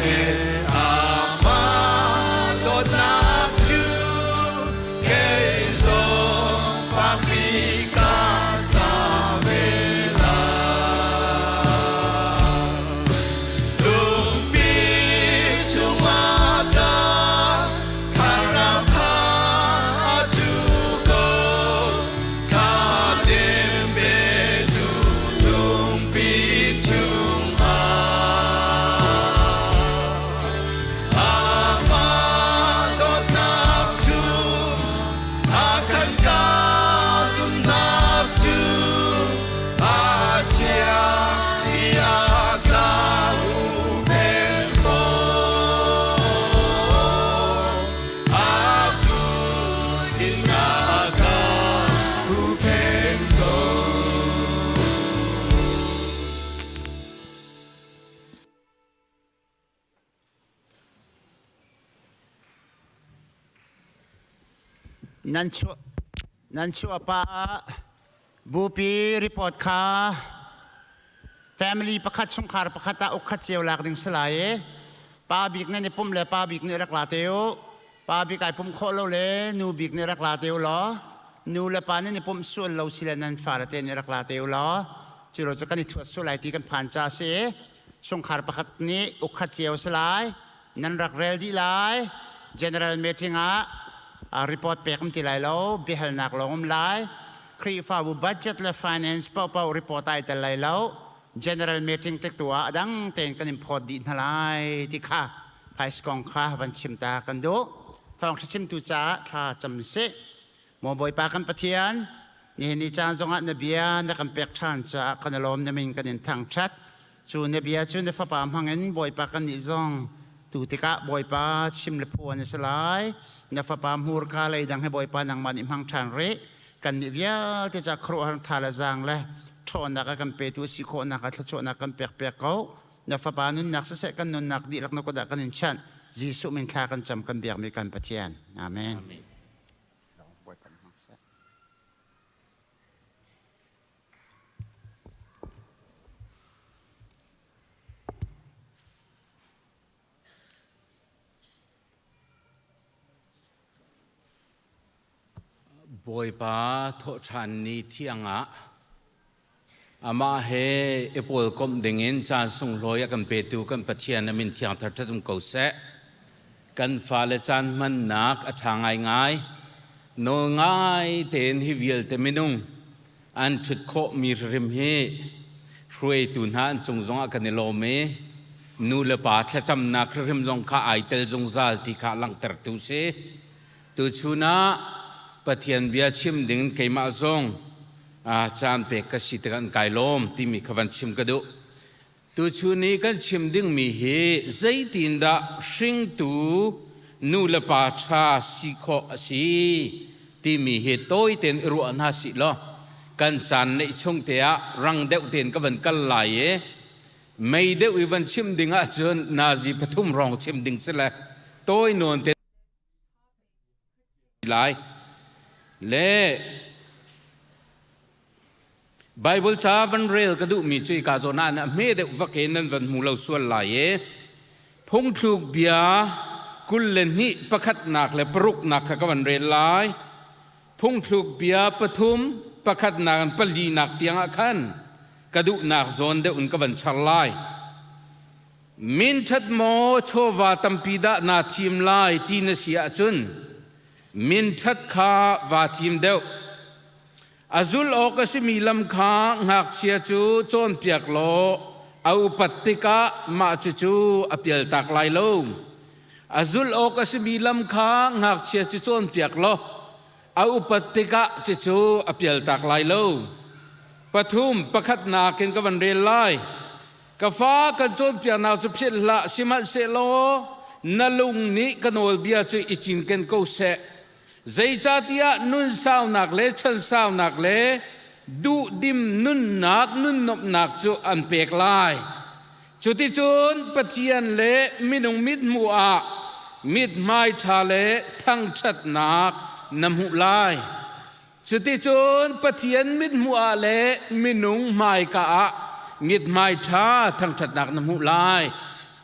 he amah dawtnak cu kei zong fakpi ka sa ve lai. Lungpi chungah ka thlarau kha a cu ko, thladem petu lungpi chungah. Amah dawtnak cu a kan ka nunnak cu a chia i a ka huhphenh fawn. A kut in a ka huhphenh ko. Nan chuah nan chuah pa ah bupi report kha family pakhat chungkhar pakhat ah ukkhat cio lak ding si lai i pa bik nan i pum le pa bik nih rak la te u pa bik ai pum khawh lo le nu bik nih rak la te u law nu le pa nan i pumh sual lo si le nan fale te nih rak la te u law cu lo cu kan i thuat sual lai ti kan phan ca si chungkhar pakhat nih ukkhat cio si lai nan rak rel dih lai general meeting ah report pek um ti lai lo biahalnak lawng um lai Khrihfabu budget le finance paohpaoh report ai tel lai lo general meeting tik tu ah adang tein kan in phawt dih hna lai ti kha phaiskong kha van chim ta kan duh thawng chimtu caah thla cam sih Maw Bawipa kan Pathian, nihin ni caan zongah na bia na kan pek ṭhan caah kan i lawm na min kan in thangṭhat. Cu na bia cu na fapa hmangin Bawipa kannih zong tu tikah Bawipa chim le phuan a si lai. Na fapa hmurka leidang he Bawipa nangmah nih hmang ṭhan rih. Kannih vialte ca khuaruahhar tha le zaang le ṭhawnnak a kan petu si khawhnak ah thluachuahnak kan pek piak ko. Na fapa nunnak siseh kan nunnak dihlak na kut ah kan in chanh. Jesuh min thla kan cam kan biakmi kan Pathian. Amen. Amen. Bawipa thawhṭhan ni thiang ah amah he i pawlkomh dingin caan sunglawi a kan petu kan Pathian a min thiang thar um ko seh. Kan fale caan hmannak a ṭha ngaingai. Nawl ngai tein hi vialte minung an ṭhut khawhmi hrim hi hruaitu hna an cung zongah kan i lawm i nu le pa thlacamnak hrim zong kha ai tel zungzal ti kha langhtertu si. Tuchun ah Pathian bia chim ding keimah zong caan pek ka si tikah an kai lawm timi kha van chim ka duh. Tuchun i kan chim dingmi hi zeitindah hringtu nu le pa ṭha si khawh a si timi hi tawi tein i ruah hna sih law kan caan neih chung te ah rang deuh tein ka van kal lai i mei deuh i van chim ding ahcun nazi pathum hrawng chim ding si le tawi nawn te lai le Bible ca van rel ka duhmi cu ka zawn ah na hme deuh vak in nan van hmu lo sual lai i phungthluk bia 22 pakhatnak le paruknak kha ka van rel lai phungthluk bia pathum pakhatnak in palinak tiangah khan ka duhnak zawn deuh in ka van char lai Minṭhat maw chawva tampi dah naa thim lai ti na si ahcun minṭhat kha vaa thim deuh. A zulh awk a simi lam kha ngakchia cu cawnpiak law a upat tikah mah cucu a pialtak lai lo. A zulh awk a simi lam kha ngakchia cu cawnpiak law a upat tikah cucu a pialtak lai lo. Pathum pakhatnak in ka van rel lai. Ka fa kan cawnpiaknak cu philh hlah, sihmanhsehlaw na lung nih ka nawlbia cu i cinken ko seh. Zeicahtiah nun saunak le chan saunak le duhdim nunnak nunnuamhnak cu an pek lai. Cuticun Pathian le minung mithmuh ah mithmai ṭha le thangṭhatnak na hmuh lai. Cuticun Pathian mithmuh ah le minung hmaika ah mithmai ṭha thangṭhatnak na hmuh lai.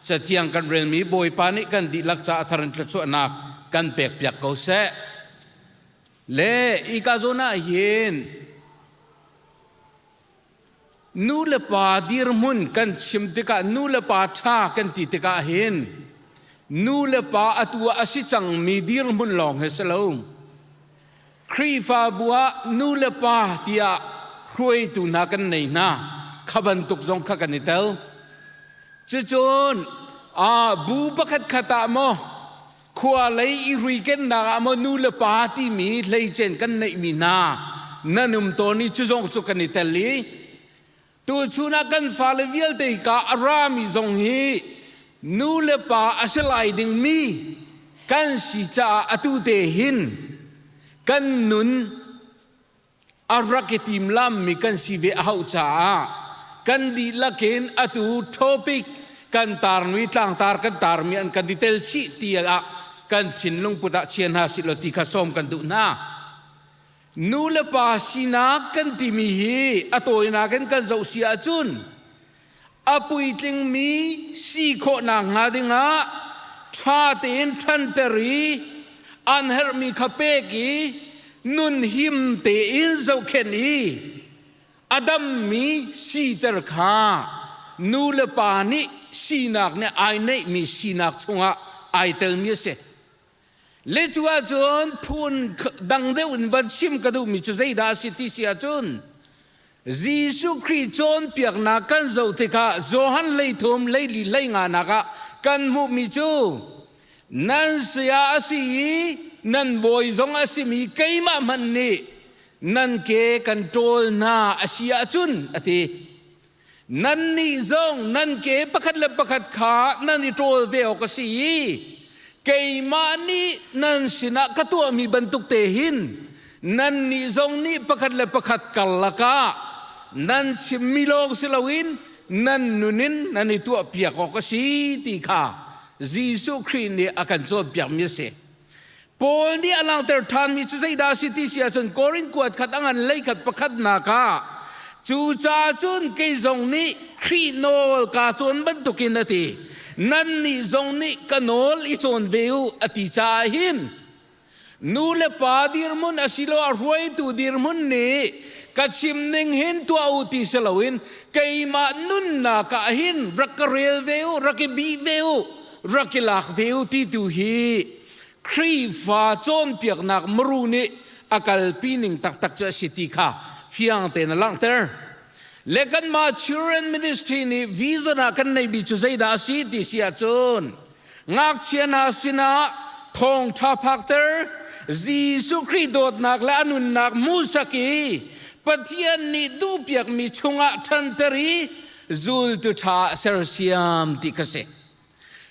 Cathiang kan relmi Bawipa nih kan dihlak ca a thar in thluachuahnak kan pekpiak ko seh. Le ika zawn ah hin nu le pa dirhmun kan chim tikah nu le pa ṭha kan ti tikah hin nu le pa atu ah a si cangmi dirhmun lawng hi si lo. Khrihfabu ah nu le pa tiah hruaitu hna kan nei hna. Kha bantuk zong kha kan i tel. Cucun bu pakhat khat ah maw khua lei i hruikennak ah maw nu le pa timi hleicen kan neihmi hna nan um tawn i cu zong cu kan i tel i tuchun ah kan fale vialte ka a rami zong hi nu le pa a si lai dingmi kan si caah atu te hin kan nun a rak i timlammi kan si ve a hauh caah kan dihlak in atu topic kan tarmi tlangtar kan tarmi an kan i tel chih ti ah kan thinlung put ah chia hna sih law ti kha sawm kan duh hna. Nu le pa sinak kan timi hi a tawinak in kan zoh si ahcun a puitlingmi si khawhnak hnga dingah ṭha tein ṭhanter i an herhmi kha pek i nun him tein zohkhenh i a dammi siter kha nu le pa nih sinak nih ai neihmi sinak chungah ai telmi a si. Le cu ahcun phun dang deuh in van chim ka duhmi cu zeidah a si ti si ahcun Jesuh Khrih cawnpiaknak kan zoh tikah Johan 13 leili hleinganak ah kan hmuhmi cu nan saya a si i nan bawi zong a simi keimah hmanh nih nan ke kan ṭawl hna a si ahcun a ti. Nannih zong nan ke pakhat le pakhat kha nan i ṭawl ve awk a si i keimah nih nan sinah ka tuahmi bantuk te hin nannih zong nih pakhat le pakhat karlak ah nan chimmi lawng si loin nan nun in nan i tuahpiak awk a si ti kha Jesuh Khrih nih a kan cawnpiakmi a si. Paul nih a langhter ṭhanmi cu zeidah a si ti si ahcun Korin kuat khat a ngan leikhat pakhatnak ah cucaah cun kei zong nih Khrih nawl kaa cawn bantukin a ti nannih zong nih ka nawl i cawn ve u a ti caah hin nu le pa dirhmun asiloah hruaitu dirhmun nih ka chim ning hin tuah u ti si loin keimah nunnak ah hin rak ka rel ve u rak i bih ve u rak i lak ve u ti tu hi Khrihfa cawnpiaknak muru nih a kalpi ning taktak cu a si ti kha fiang tein a langhter. Le kanmah Children Ministry nih vision ah kan neihmi cu zeidah a si ti si ahcun ngakchia hna sinah thawngṭha phakter Jesuh Khrih dawtnak le a nunnak hmuhsak i Pathian nih duhpiakmi chungah ṭhanter i zultu ṭha sersiam ti kha si.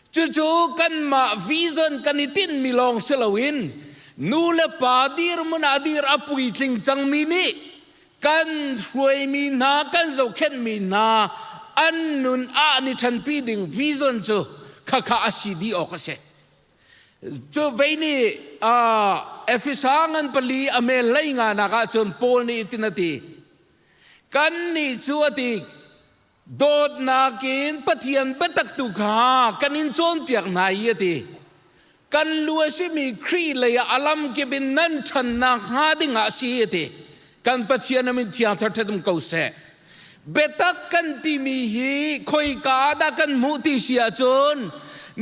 Cucu kanmah vision kan i tinhmi lawng si loin nu le pa dirhmun ah dir a puitling cangmi nih kan hruaimi hna kan zohkhenhmi hna an nun ah ni ṭhanpi ding vision cu khakha a si dih awk a si. Cu vei nih Efesa ngan pali a mel lei nga nak ahcun Paul nih tin a ti. Kan nih cu a ti Dawtnak in Pathian biatak tu kha kan in cawnpiak hna i a ti. Kan lu a simi Khrih lei ah a lamkip in nan ṭhannak hnga ding ah a si a ti. Kan Pathian a min thiang ṭhat um ko seh. Biatak kan timi hi khoika dah kan hmuh ti si ahcun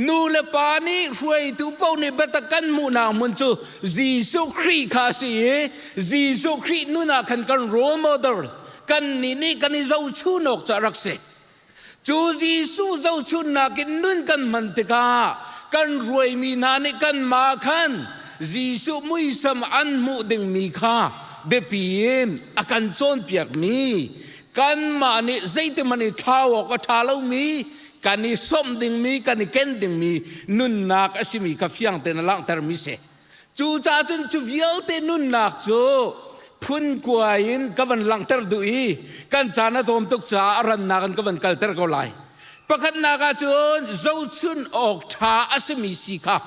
nu le pa nih hruaitu paoh nih biatak kan hmuhnak hmun cu Jesuh Khrih kha a si i Jesuh Khrih nun ah khan kan role model kannih nih kan i zohchun awk cu a rak si. Cu Jesuh zohchunnak in nun kan hman tikah kan ruaimi hna nih kanmah khan Jesuh muisam an hmuh dingmi kha biapi in a kan cawnpiakmi kanmah nih zeitihmanh i thlau awk a ṭha lomi kan i sawmh dingmi kan i ken dingmi nunnak a simi kha fiang tein a langhtermi si. Cucaah cun cu vialte nunnak cu phun kuai in ka van langhter duh i kan caan a tlawm tuk caah a rannak in ka van kalter ko lai. Pakhatnak ah cun zohchun awk ṭha a simi si kha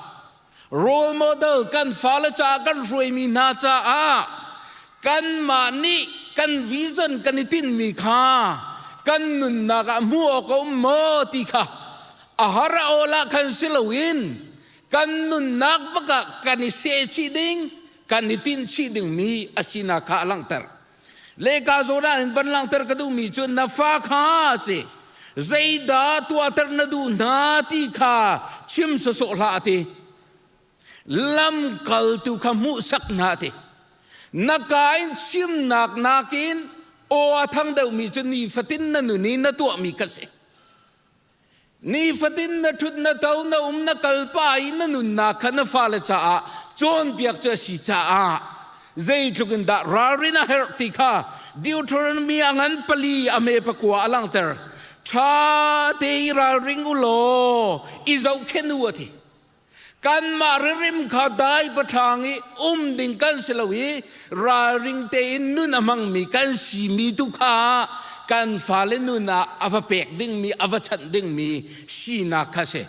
role model kan fale caah kan hruaimi hna caah kanmah nih kan vision kan i tinhmi kha. kan nunnak ah hmuh awk a um maw ti kha a har a awl ah khan si loin kan nunnak bak ah kan i sehchih ding kan i tinhchih dingmi a sinak kha a langhter. Leka zawn ah hin van langhter ka duhmi cu na fa kha a si. Zeidah tuahter na duh hna ti kha chim sawsawh hlah a ti. Lamkaltu kha hmuhsak hna a ti. Na ka in chimnak nakin aw a thang deuhmi cu nifatin na nun i na tuahmi kha si. Nifatin na ṭhut na to na um na kal pa i na nunnak kha na fale caah cawnpiak cu a si caah zeitluk in dah ralrin a herh ti kha Deuteronomy a ngan pali a me pakua a langhter. Ṭha te i ralring u law i zohkhenh u a ti. Kanmah ririm kha dai paṭhang i um ding kan si lo i ralring tein nun a hmangmi kan simi tu kha kan fale nun ah a va pek dingmi, a va chanh dingmi sinak kha si.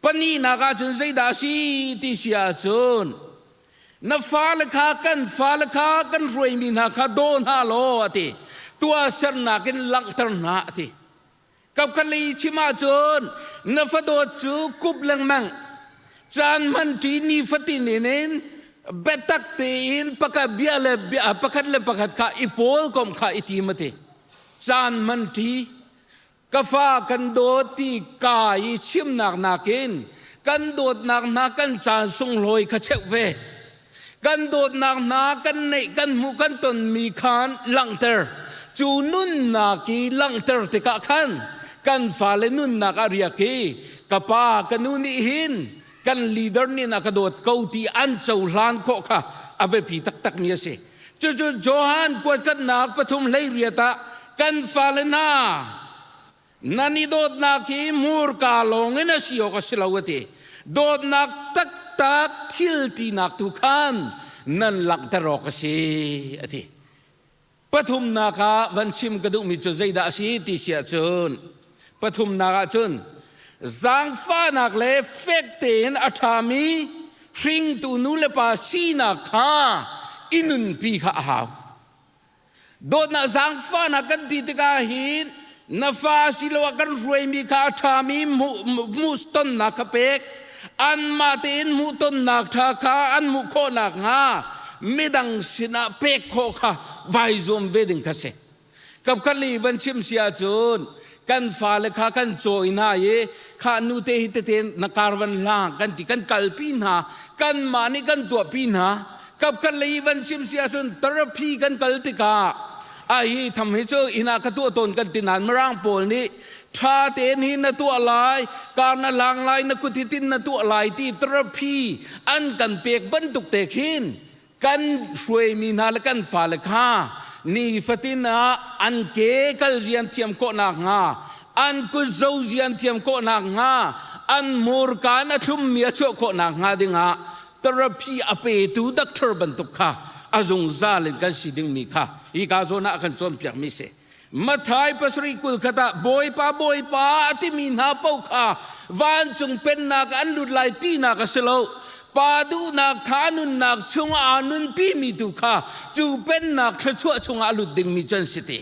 Pahnihnak ahcun zeidah a si ti si ahcun na fale kha kan fale kha kan hruaimi hna kha daw hna law a ti. Tuahsernak in langhter hna a ti. Kapkhat chim ahcun na fadawt cu kup lengmang caan hmanṭi nifatin in in biatak tein pakhat bia le bia pakhat le pakhat kha i pawl kom kha i tim ati caan hmanṭi ka fa kan dawt ti ka i chimnak nakin kan dawtnak hna kan caan sunglawi kha cheuh ve kan dawtnak hna kan neih kan hmuh kan tonmi khan langhter cu nunnak i langhter tikah khan kan fale nunnak a riak i ka pa ka nu nih hin kan leader nih a ka dawt ko ti an cohlan khawh kha a biapi taktakmi a si cucu Johan kuatkhatnak pathum hlei riat ah kan fale hna Nan i dawtnak hi hmurka lawng in a si awk a si lo a ti. Dawtnak taktak thil tinak tu khan nan langhter awk a si a ti. Pathumnak ah van chim ka duhmi cu zeidah a si ti si ahcun pathumnak ah cun zaangfahnak le fek tein a ṭhami hringtu nu le pa sinak kha i nunpi kha a hau. Dawtnak zaangfahnak kan ti tikah hin na fa asiloah kan hruaimi kha a ṭhami hmuhtonnak kha pek. Anmah tein hmuhtonnak ṭha kha an hmuh khawh nakhnga midang sinah pek khawh kha vai zuam ve ding kha si. Kapkhat li van chim si ahcun kan fale kha kan cawi hna i kha nu te hi tete na kar van hlang kan ti kan kalpi hna kanmah nih kan tuahpi hna kapkhat lei van chim si ahcun therapy kan kal tikah a hi tham hi cu inn ah ka tuah tawn kan ti nain mirang pawl nih tha tein hi na tuah lai kar na lang lai na kut hi tin na tuah lai ti therapy an kan pek bantuk te khin kan hruaimi hna le kan fale kha nifatin ah an ke kal rian thiam khawh nakhnga an kut zo rian thiam khawh nakhnga an murka in a thlummi a chuah khawh nakhnga dingah therapy a petu doctor bantuk kha a zungzal in kan si dingmi kha hi ka zawn ah a kan cawnpiakmi si. Mathai pasarih 20 khat ah Bawipa Bawipa a timi hna paoh kha vancung pennak an lut lai tinak a si lo. Pa duhnak kha nunnak chungah aa nunpimi tu kha cu pennak thluachuah chungah a lut dingmi cu an si ti.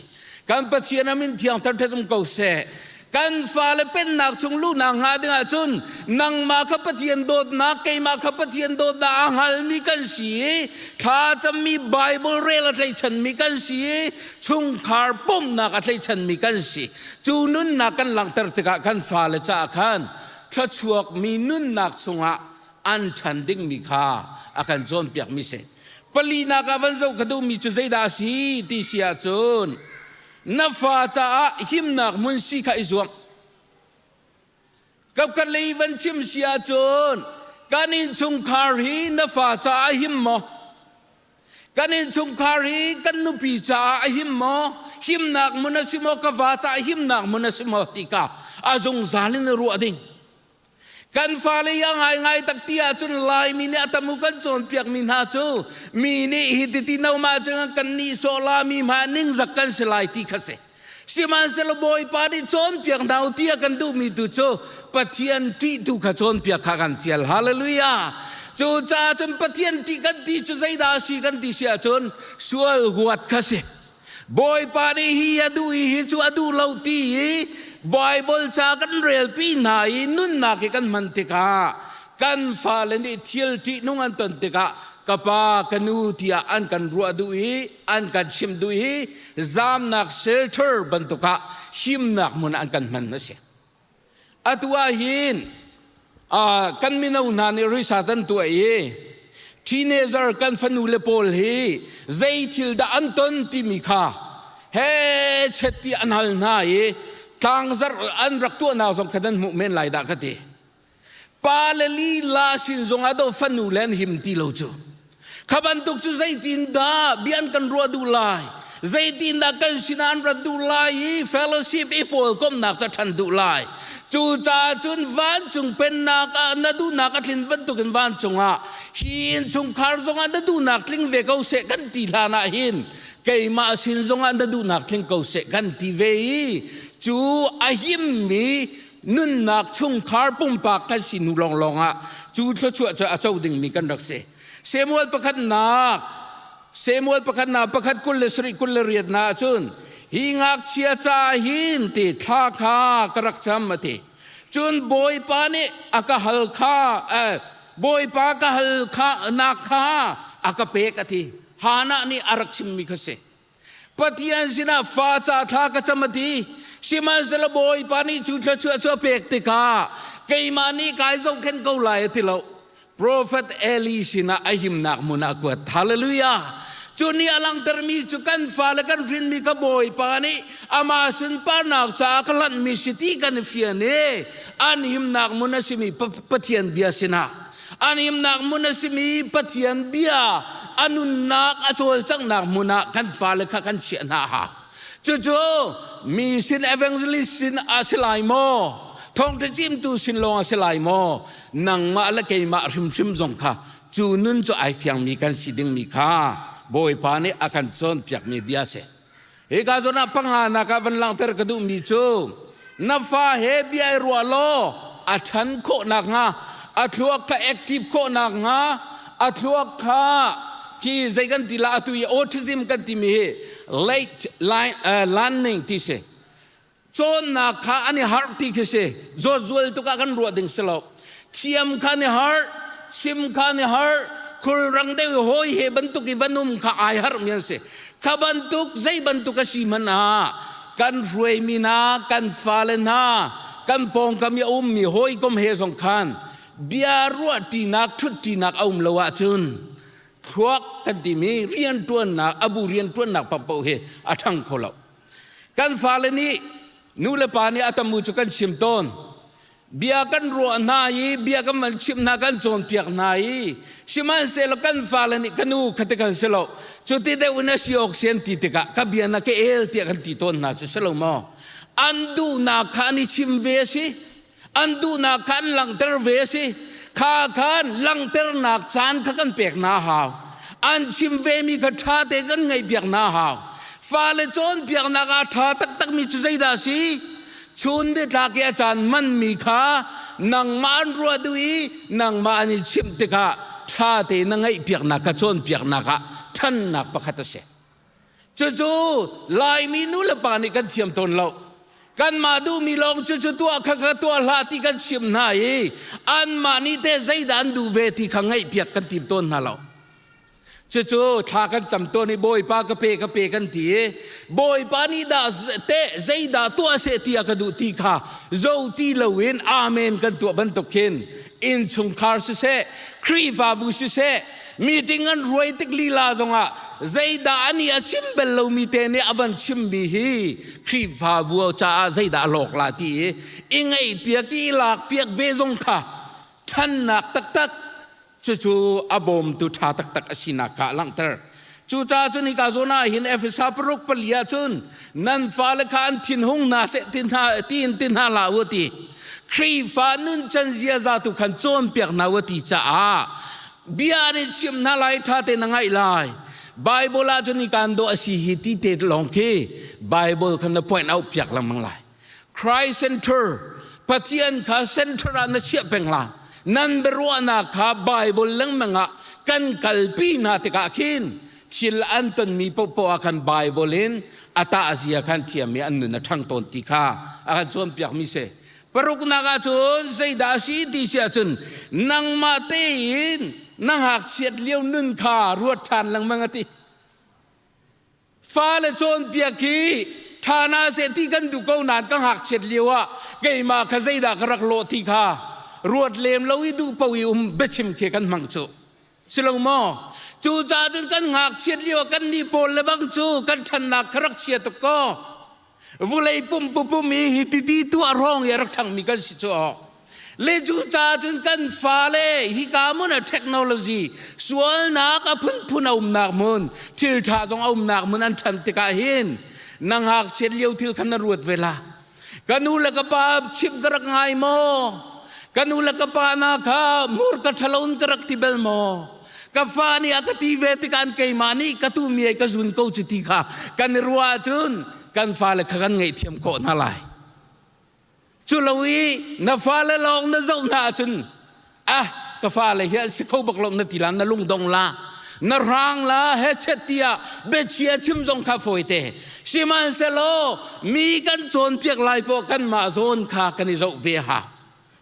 Kan Pathian a min thiang thar um ko seh. Kan fale pennak chung luhnak hnga ding ahcun nangmah kha Pathian dawtnak, keimah kha Pathian dawtnak a hngalmi kan si i thla cammi Bible rel a tlaichanmi kan si i chungkhar pumhnak a tlaichanmi kan si. Cu nunnak kan langhter tikah kan fale caah khan thluachuakmi nunnak chungah an ṭhan dingmi kha a kan cawnpiakmi si. Palinak ah van zoh ka duhmi cu zeidah a si ti si ahcun na fa caah himnak hmun si kha i zuam. Kapkhat lei van chim si ahcun kan innchungkhar hi na fa caah a him maw? Kan innchungkhar hi kan nupi caah a him maw? Himnak hmun a si maw? Ka va caah himnak hmun a si maw? Ti kha a zungzal in ruah ding. Kan fale i a ngaingai tak ti ahcun Laimi nih a tam u kan cawnpiakmi hna cu mi nih hi titi no ma cun kan nihsawh la mi hma ningzak kan si lai ti kha si. Sihmanhsehlaw Bawipa nih cawnpiak hna u ti a kan duhmi tu cu Pathian ṭih tu kha cawnpiak kha kan fial. Hallelujah! Cucaah cun Pathian ṭih kan ti cu zeidah a si kan ti si ahcun sual huat kha si. Bawipa nih hi a duh i hi cu a duh lo ti i Bible ca kan relpi hna i nunnak hi kan hman tikah kan fale nih thil ṭihnung an ton tikah ka pa ka nu tiah an kan ruah duh i an kan chimh duh i zamnak shelter bantuk ah himnak hmun ah an kan hman a si. Atu ah hin kan mino hna nih research an tuah i teenager kan fanu le pawl hi zei thil dah an ton timi kha he chet ti an hal hna i tlangzarh an rak tuahnak zong kha nan hmuh men lai dah ka ti. Pa le lila sin zong ah do fanu le an him ti lo cu. Kha bantuk cu zeitin dah bia an kan ruah duh lai? Zeitin dah kan sinah an rat duh lai i fellowship i pawl komnak ca ṭhan duh lai? Cucaah cun vancung pennak ah na duhnak a tlin bantukin vancung ah hi innchungkhar zongah na duhnak tling ve ko seh kan ti hlan ah hin keimah sin zongah na duhnak tling ko seh kan ti ve i cu a himmi nunnak chungkhar pumpak kan si hnu lawnglawng ah cu thluachuah cu a co dingmi kan rak si. Samuel pakhatnak Samuel pakhatnak pakhat 27 28 na ahcun hi ngakchia ca hin ti thla kha ka rak cam a ti. Cun Bawipa nih a ka hal kha Bawipa ka hal kha nak kha a ka pek a ti. Hannah nih a rak chimmi kha si. Pathian sinah fa ca thla ka cam a ti. Sihmanhsehlaw Bawipa nih cu thluachuah cu a pek tikah keimah nih kai zohkhenh ko lai a ti lo. Profet Eli sinah a himnak hmun ah a kuat. Hallelujah! Cu nih a langhtermi cu kan fale kan hrinmi ka Bawipa nih amah sunparnak caah ka hlanhmi si ti kan i fian i an himnak hmun a simi Pathian bia sinah an himnak hmun a simi Pathian bia a nunnak a cawlcanghnak hmun ah kan fale kha kan chiah hna hau. Cucu mi sin evangelist sin a si lai maw? Thawngṭha chimtu sin lawng a si lai maw? Nangmah le keimah hrimhrim zong kha cu nun cu ai fiangmi kan si dingmi kha Bawipa nih a kan cawnpiakmi bia a si. Hika zawn ah panganak ah van langhter ka duhmi cu na fa he bia i ruah law a ṭhan khawh nakhnga a thluak kha active khawh nakhnga a thluak kha khi zei kan ti la atu i autism kan timi hi late line, uh, learning ti si cawnnak kha an i harh ti khi si zawtzual tuk ah kan ruah ding si lo thiam kha an i harh chim kha an i harh khulrang deuh i hawi he bantuk i van um kha ai harh mi an si kha bantuk zei bantuk a si hmanh ah kan hruaimi hna kan fale hna kan pawngkam i a ummi hawikom he zong khan bia ruah ṭinak ṭhut ṭinak a um lo ahcun thluak kan timi rianṭuannak abu rianṭuannak paohpaoh hi a ṭhang kho lo Kan fale nih nu le pa nih a tamu cu kan chim tawn. Bia kan ruah hna i bia kan van chimh hna kan cawnpiak hna i sihmanhsehlaw kan fale nih ka nu kha ti kan si lo cuti deuh in a si awk si an ti tikah ka bia na ka el tiah kan ti tawn hna cu si lo maw an duhnak kha an i chim ve a si an duhnak kha an langhter ve a si kha khan langhternak caan kha kan pek hna hau an chim vemi kha ṭha te kan ngaihpiak hna hau fale cawnpiaknak ah ṭha taktakmi cu zeidah a si chun nitlak i a caan hmanmi kha nangmah an ruah duh i nangmah an i chimh tikah ṭha tein na ngaihpiaknak kha cawnpiaknak ah ṭhannak pakhat a si Cucu Laimi nu le pa nih kan thiam tawn lo. Kanmah duhmi lawng cucu tuah kha kha tuah hlah ti kan chimh hna i anmah nih teh zeidah an duh ve ti kha ngaihpiak kan tim tawn hna lo. Cucu thla kan cam tawn i Bawipa ka pe ka pe kan ti i Bawipa nih dah teh zeidah tuah seh ti a ka duh ti kha zo ti loin amen kan tuah bantuk khin innchungkhar siseh Khrihfabu siseh meeting an ruai tik lila zongah zeidah ani a chim bel lomi te nih a van chimmi hi Khrihfabu caah zeidah a lawk la ti i i ngaihpiak i lak piak ve zong kha ṭhannak taktak cucu a bawmtu ṭha taktak a sinak kha a langhter. Cucaah cun hika zawn ah hin Efesa paruk pali ah cun nan fale kha an thinhung hna seh ti hna tiin ti hna hlah u ti. Khrihfa nuncan ziaza tu khan cawnpiak hna u ti caah bia an i chim hna lai ṭha tein na ngaih lai. Bible ah cun hi kaan dawh a si hi ti te lawng khi Bible khan na point out piak lengmang lai. Christ center Pathian kha center ah na chiah peng la nan biaruahnak kha Bible lengmang ah kan kalpi hna tikah khin Thil an tonmi paohpaoh ah khan Bible in a tah zia khan thiam i an nun a ṭhang tawn ti kha a kan cawnpiakmi si. Paruknak ah cun zeidah a si ti si ahcun nangmah tein na ngakchiat lio nun kha ruat ṭhan lengmang a ti. Fale cawnpiak hi ṭha hna seh ti kan duh ko nain ka ngakchiat lio ah keimah kha zeidah ka rak lawh ti kha ruat lem lo i duh paoh i um biachim khi kan hmang cu. Si lo maw? Cucaah cun kan ngakchiat lio ah kan nih pawl le bang cu kan ṭhannak kha rak chia tuk kaw vulei pumpu pum i hi titi tuah hrawng i a rak ṭhangmi kan si cu awk. Le cu caah cun kan fale hika hmun ah technology sualnak a phunphun a umnak hmun thil ṭha zong a umnak hmun an ṭhan tikah hin na ngakchiat lio thil khan na ruat ve la. Ka nu le ka pa chimh ka rak ngai maw? Ka nu le ka pa na kha mur ka ṭhalo in ka rak ti bel maw? Ka fa nih a ka ti ve tikah keimah nih ka tuhmi ai ka zun ko cu ti kha kan i ruah ahcun kan fale kha kan ngaihthiam khawh hna lai. Cu lo i na fale lawng na zoh hna ahcun ah ka fale hi an si kho bak lo na ti la na lungdong la na hrang la he chet tiah biachia chim zong kha fawi te. Sihmanhsehlaw mi kan cawnpiak lai poh kanmah zawn kha kan i zoh ve ha.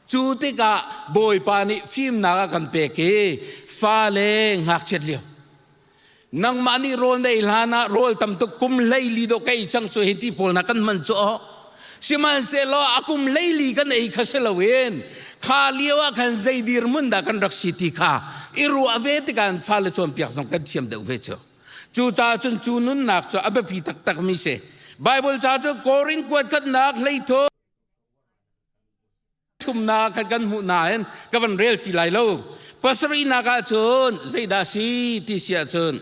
Cu tikah Bawipa nih fimnak a kan pek i fale ngakchiat lio nangmah nih rawl na ei hlan ah rawl tam tuk kum 14 dawh ka ei cang cu hei ti pawl na kan hman cu aw. Sihmanhsehlaw a kum 14 kan ei kha si loin kha lio ah khan zei dirhmun dah kan rak si ti kha i ruah ve tikah an fale cawnpiak zong kan thiam deuh ve cu. Cucaah cun cu nunnak cu a biapi taktak mi si. Bible ca cu Korin kuat khatnak hleithum thumnak khan kan hmuh nain ka van rel ti lai lo. Pasarihnak ah cun zeidah si ti si ahcun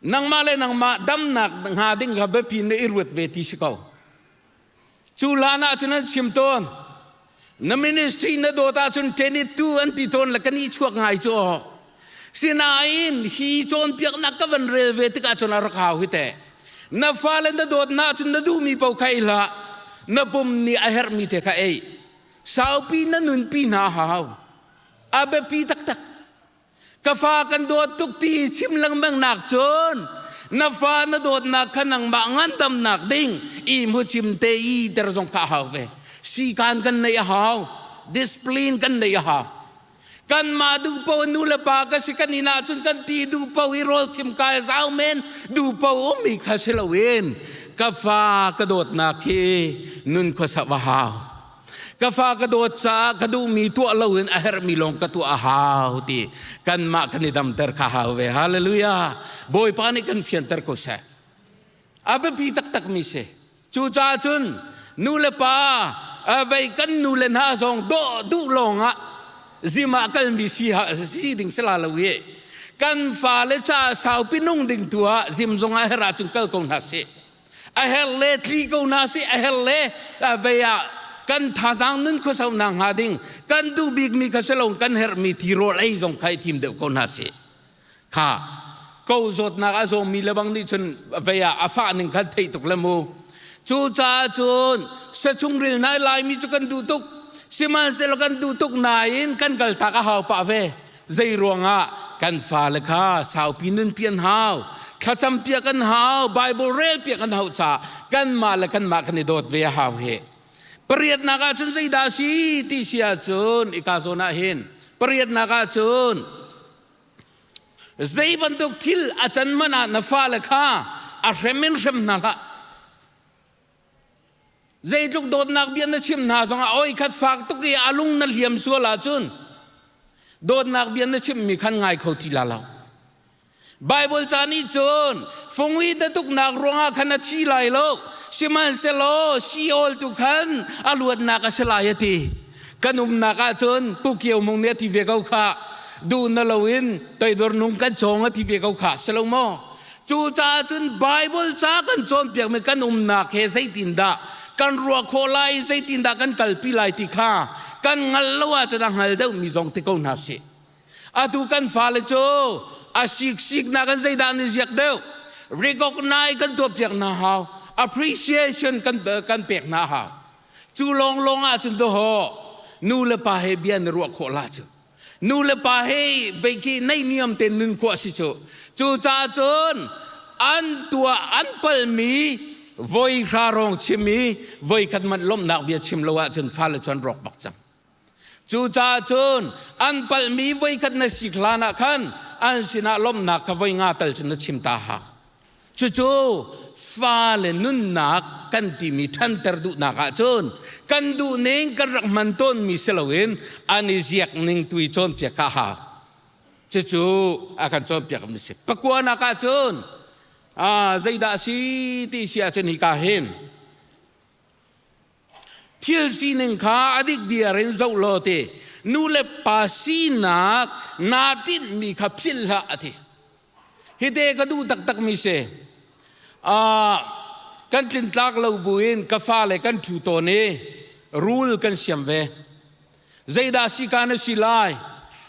nangmah le nangmah damnak hnga ding kha biapi na i ruat ve ti si ko. Cu hlan ah cun an chim tawn na ministry na dawt ahcun 22 an ti tawn le kan i chuak ngai cu aw. Sinain hi cawnpiaknak ka van rel ve tikah cun a rak hau hi teh. Na fale na dawt na cun na duhmi paoh kha ei hlah. Na pum nih a herhmi te kha ei. Saupi na nunpi hna hau. A biapi taktak. Ka fa kan dawt tuk ti chim lengmang nak cun na fa na dawtnak kha nangmah ngandamnak ding i mu chim te i ter zong kha hau ve. Sikan kan neih a hau. Discipline kan neih a hau. Kanmah duh paoh nu le pa ka si kan inn ahcun kan ti duh paoh i rawl khim kai zau men duh paoh ummi kha si loin ka fa ka dawtnak hi nun khuasa va hau. Ka fa ka dawt caah ka duhmi tuah loin a herhmi lawng ka tuah a hau ti kanmah kan i damter kha hau ve. Hallelujah. Bawipa nih kan fianter ko seh. A biapi taktakmi si. Cucaah cun nu le pa vei kan nu le hna zong dawh duh lawngah zim ah kalmi si, si ding si la lo i kan fale caah saupi nung ding tu ah zim zong ah her ahcun kal ko hna sih. A her le tli ko hna sih, a her le vei ah kan thazaang nun khuasau nak hnga ding kan duh bikmi kha si lo kan herhmi tirawl ei zong kha i thim deuh ko hna sih. Kha ko zawtnak a zawmi le bang nih cun vei ah a fah ning khan theih tuk le mu. Cucaah cun sachungril nai Laimi cu kan duh tuk. Sihmanhsehlaw kan duh tuk nain kan kaltak a hau pah ve. Zei ruangah kan fale kha saupi nunpi an hau, thlacam piak an hau, Bible rel piak an hau caah kanmah le kanmah kan i dawt ve a hau hi. Pariatnak ah cun zeidah a si ti si ahcun ika zawn ah hin pariatnak ah cun Zei bantuk thil a can man ah na fale kha a hrem in hrem hna hlah. Zeitluk dawtnak bia na chim hna zongah oi khat fak tuk i a lung na hliam sual ahcun dawtnak bia na chimmi khan ngai kho ti la lo. Bible ca nih cun fungui datuknak ruangah khan a thi lai lo sihmanhsehlaw Sheol tu khan a luatnak a si lai a ti. Kan umnak ahcun Pu Kio Mung nih a ti ve ko kha. Duh na loin toidor nung kan cawng a ti ve ko kha. Si lo maw? Cucaah cun Bible ca kan cawnpiakmi kan umnak he zeitindah kan ruah khawh lai, zeitindah kan kalpi lai ti kha kan hngalh lo ahcun a hngal deuhmi zong ti ko hna sih. Atu kan fale cu a siksiknak in zeidah an i ziak deuh? Recognize kan tuahpiak hna hau. Appreciation kan, kan pek hna hau. Cu lawnglawng ahcun dawhawh nu le pa he bia na ruah khawh la cu. Nu le pa he vei khi naihniam tein nun khawh a si cu. Cucaah cun an tuah an palmi voi hra rong chim i voi khat hmanh lawmhnak bia chim lo ahcun fale cu an rawk bak cang. Cucaah cun an palhmi voi khat na sik hlan ah khan an sinah lawmhnak kha voi nga tal cun na chim ta hau. Cucu fale nunnak kan timi ṭhanter duhnak ahcun kan duhning kan rak hman tawnmi si loin an i ziak ning tu i cawnpiak kha a hau. Cucu a kan cawnpiak mi si. Pakuanak ahcun zeidah a si ti si ahcun hika hin Thil sining kha a dikdiar in zoh law ti nu le pa sinak naa tinhmi kha philh hlah a ti. Hite ka duh taktakmi si. Uh, kan tlintlak lo buin ka fale kan ṭhu tawn i rule kan siam ve. Zeidah si ka na si lai?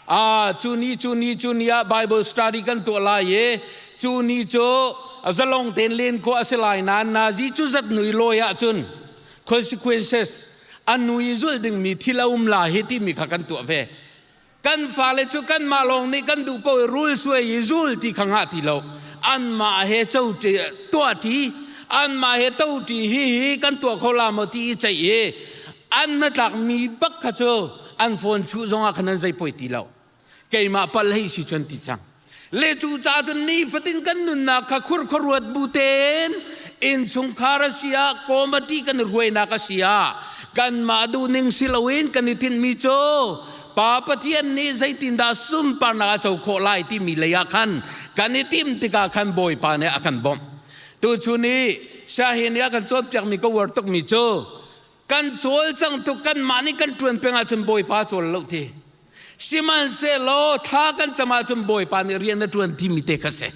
Ah, cu ni cu ni cu ni ah Bible study kan tuah lai i cu ni cu zalong tein len khawh a si lai nain nazi cu zat nui lawi ahcun consequences an nui zulh dingmi thil a um la hi timi kha kan tuah ve. Kan fale cu kanmah lawng nih kan duh paoh i rul suai i zul ti kha ngah ti lo. Anmah he co tuah ṭi, anmah he to ṭi hi hi kan tuah kho la maw ti i ceih i an hnatlakmi bak kha cu an phone chuh zongah khan an zei poi ti lo keimah pal hei si cun ti cang le cu ca cun nifatin kan nunnak kha khur khuaruat bu tein innchungkhar a si ah committee kan i hruainak a si ah kanmah duhning si loin kan i tinhmi cu Pa Pathian nih zeitindah sunparnak a co khawh lai timi lei ah khan kan i timh tikah khan Bawipa nih a kan bawmh. Tuchun i Shahin nih a kan cawnpiakmi ka uar tukmi cu kan cawlcang tuk kanmah nih kan ṭuan peng ahcun Bawipa cawl lo ti. Sihmanhsehlaw thla kan cam ahcun Bawipa nih rian a ṭuan timi te kha si.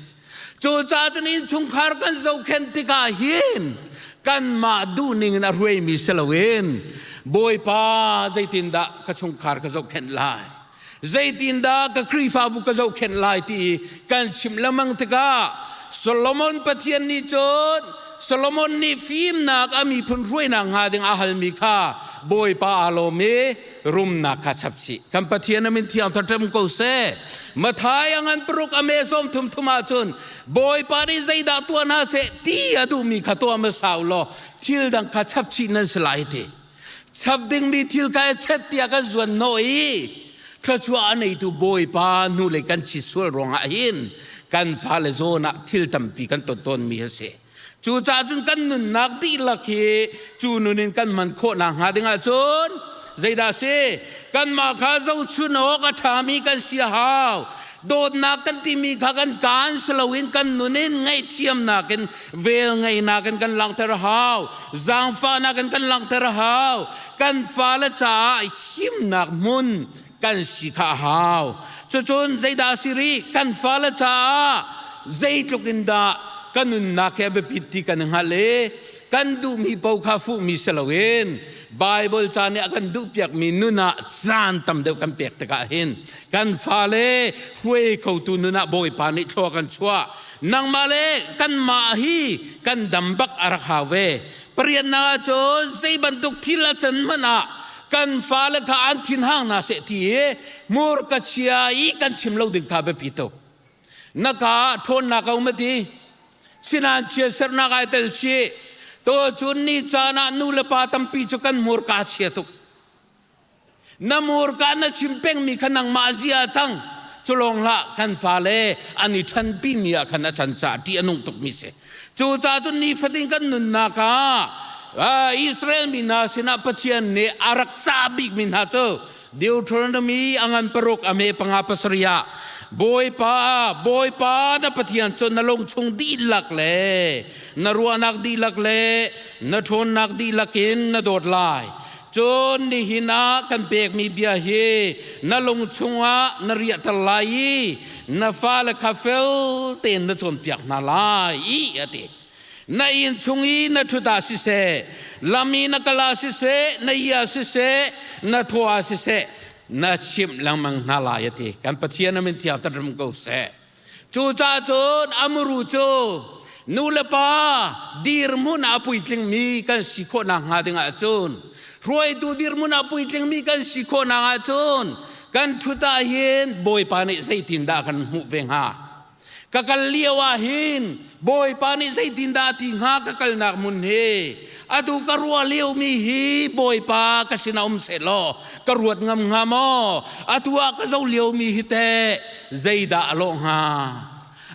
Cucaah cun innchungkhar kan zohkhenh tikah hin kanmah duhning in a hruaimi si loin Bawipa zeitindah ka chungkhar ka zohkhenh lai? Zeitindah ka Khrihfabu ka zohkhenh lai ti kan chimh lengmang tikah Solomon Pathian nih cun Solomon nih fimnak a miphun hruainak hnga ding a halmi kha Bawipa aa lawm i rumnak kha chap chih. Kan Pathian a min thiang ṭem ko seh. Mathai a ngan paruk a me sawm thum thum ahcun Bawipa nih zeidah tuah hna seh ti a duhmi kha tuah hmasa u law thil dang kha chap chih nan si lai ti. Chap dingmi thil kha chet tiah kan zuan hnawh i thluachuah a neitu Bawipa hnulei kan chi sual ruangah hin kan fale zawn ah thil tampi kan ton tawnmi a si. Cucaah cun kan nunnak dihlak hi cu nun in kan hman khawh nakhnga ding ahcun zeidah a si? Kanmah kha zohchun awk a ṭhami kan si a hau. Dawtnak kan timi kha kan kaan si loin kan nun in ngaihthiamnak in velngeihnak in kan langhter a hau. Zaangfahnak in kan langhter a hau. Kan fale caah himnak hmun kan si kha a hau. Cucun zeidah a si rih? Kan fale caah zeitluk in dah kan nunnak hi a biapit ti kan i hngalh i kan duhmi paoh kha fuhmi si loin Baibal ca nih a kan duhpiakmi nun ah caan tam deuh kan pek tikah hin kan fale hruai khotu nun ah Bawipa nih thlua kan chuah. Nangmah le kanmah hi kan dam bak a rak hau ve. Pariatnak ah cun zei bantuk thil a can hmanh ah kan fale kha an thinhang hna seh ti i hmurka chia i kan chim lo ding kha biapi tuk. Na ka ah ṭhawnnak a um a ti. Sinan chiatsernak ai tel chih. To cun ni caan ah nu le pa tampi cu kan hmurka chia tuk. Na murka na chim pengmi kha nangmah zia cang. Culawng hlah kan fale an i ṭhanpi mi ah khan a chan caah ṭih a nung tukmi si. Cucaah cun nifatin kan nunnak ah Israel mi hna sinah Pathian nih a rak cah bikmi hna cu Deuteronomy a ngan paruk a me panga pasarih ah Bawipa Bawipa na Pathian cu na lungchung dihlak le na ruahnak dihlak le na ṭhawnnak dihlak in na dawt lai. Cun nihin ah kan pekmi bia hi na lung chungah na riahter lai i na fale kha fel tein na cawnpiak hna lai i a ti. Na inn chung i na ṭhut ah siseh, lam i na kal ah siseh, na i ah siseh, na thaw ah siseh, na chimh lengmang hna lai a ti. Kan Pathian a min thiang ram ko seh. Cucaah cun a muru cu nu le pa dirhmun ah a puitlingmi kan si khawh nakhnga ding ahcun. Hruaitu dirhmun ah puitlingmi kan si khawhnak ahcun kan ṭhut ah hin Bawipa nih zeitindah kan hmuh ve hnga? Ka kal lio ah hin Bawipa nih zeitindah a ti hnga ka kalnak hmun hi? Atu ka ruah liomi hi Bawipa ka sinah um sehlaw ka ruat ngam hnga maw? Atu ah ka zoh liomi hi teh zeidah a lawh hnga?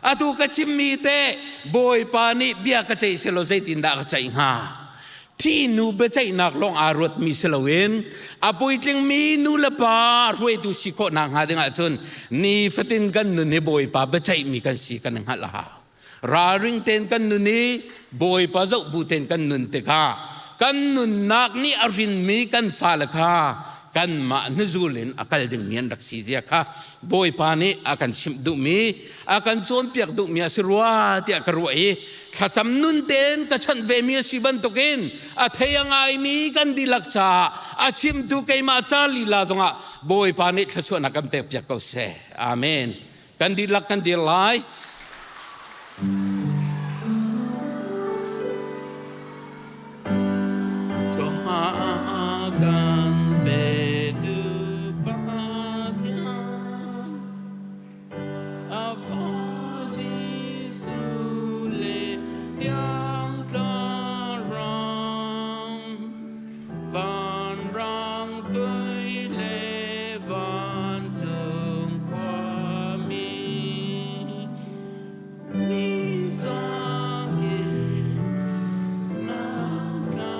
Atu ka chimmi teh Bawipa nih bia ka ceih sehlaw zeitindah ka ceih hnga? Thi nu biaceihnak lawng aa ruatmi si loin a puitlingmi nu le pa hruaitu si khawh nakhnga ding ahcun nifatin kan nun hi Bawipa biaceihmi kan si kan i hngalh a hau. Ralring tein kan nun i Bawipa zoh bu tein kan nun tikah kan nunnak nih a hrinmi kan fale kha kanmah hnuzul in a kal dingmi an rak si zia kha Bawipa nih a kan chimh duhmi a kan cawnpiak duhmi a si rua tiah ka ruah i thlacam nun tein ka chanh vemi a si bantukin a thei a ngaimi kan dihlak caah a chimtu keimah ca lila zongah Bawipa nih thluachuahnak kan pekpiak ko seh. Amen. Kan dihlak kan dir lai. Kan petu Pathian A fa Jesuh le tiang tlarang vanrang tui le vancung khuami mi zakip nan tla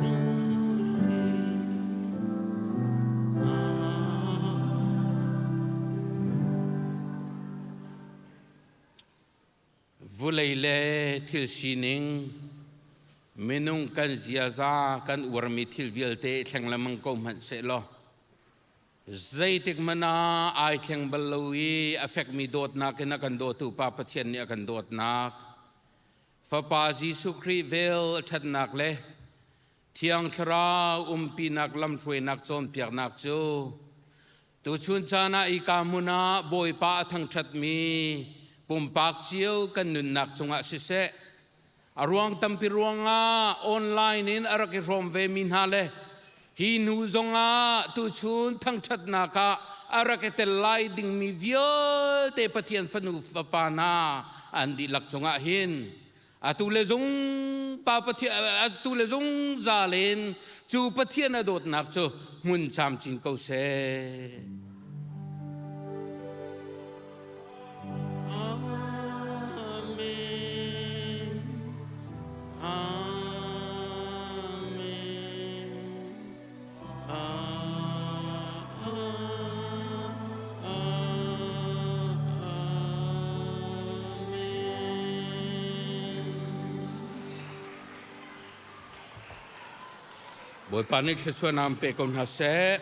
usih. Vulei le thil sining minung kan ziaza kan uarmi thil vialte thleng lengmang ko hmanh sehlaw zeitik hmanh ah ai thleng bal lo i a fekmi dawtnak in a kan dawtu Pa Pathian nih a kan dawtnak Fapa Jesuh Khrih vel ṭhatnak le Thiang Thlarau umpinak lamhruainak cawnpiaknak cu tuchun caan ah ika hmun ah Bawipa a thangṭhatmi pumpak cio kan nunnak cungah siseh, a ruang tampi ruangah online in a rak i hrawm vemi hna le hi hnu zongah tuchun thangṭhatnak ah a rak i tel lai dingmi vialte Pathian fanu fapa hna an dihlak cungah hin atu le zung pa Pathian atu le zungzal in cu Pathian a dawtnak cu hmun camcin ko seh. Amen. Amen. Bawipa nih thluachuahnak pe ko hna seh.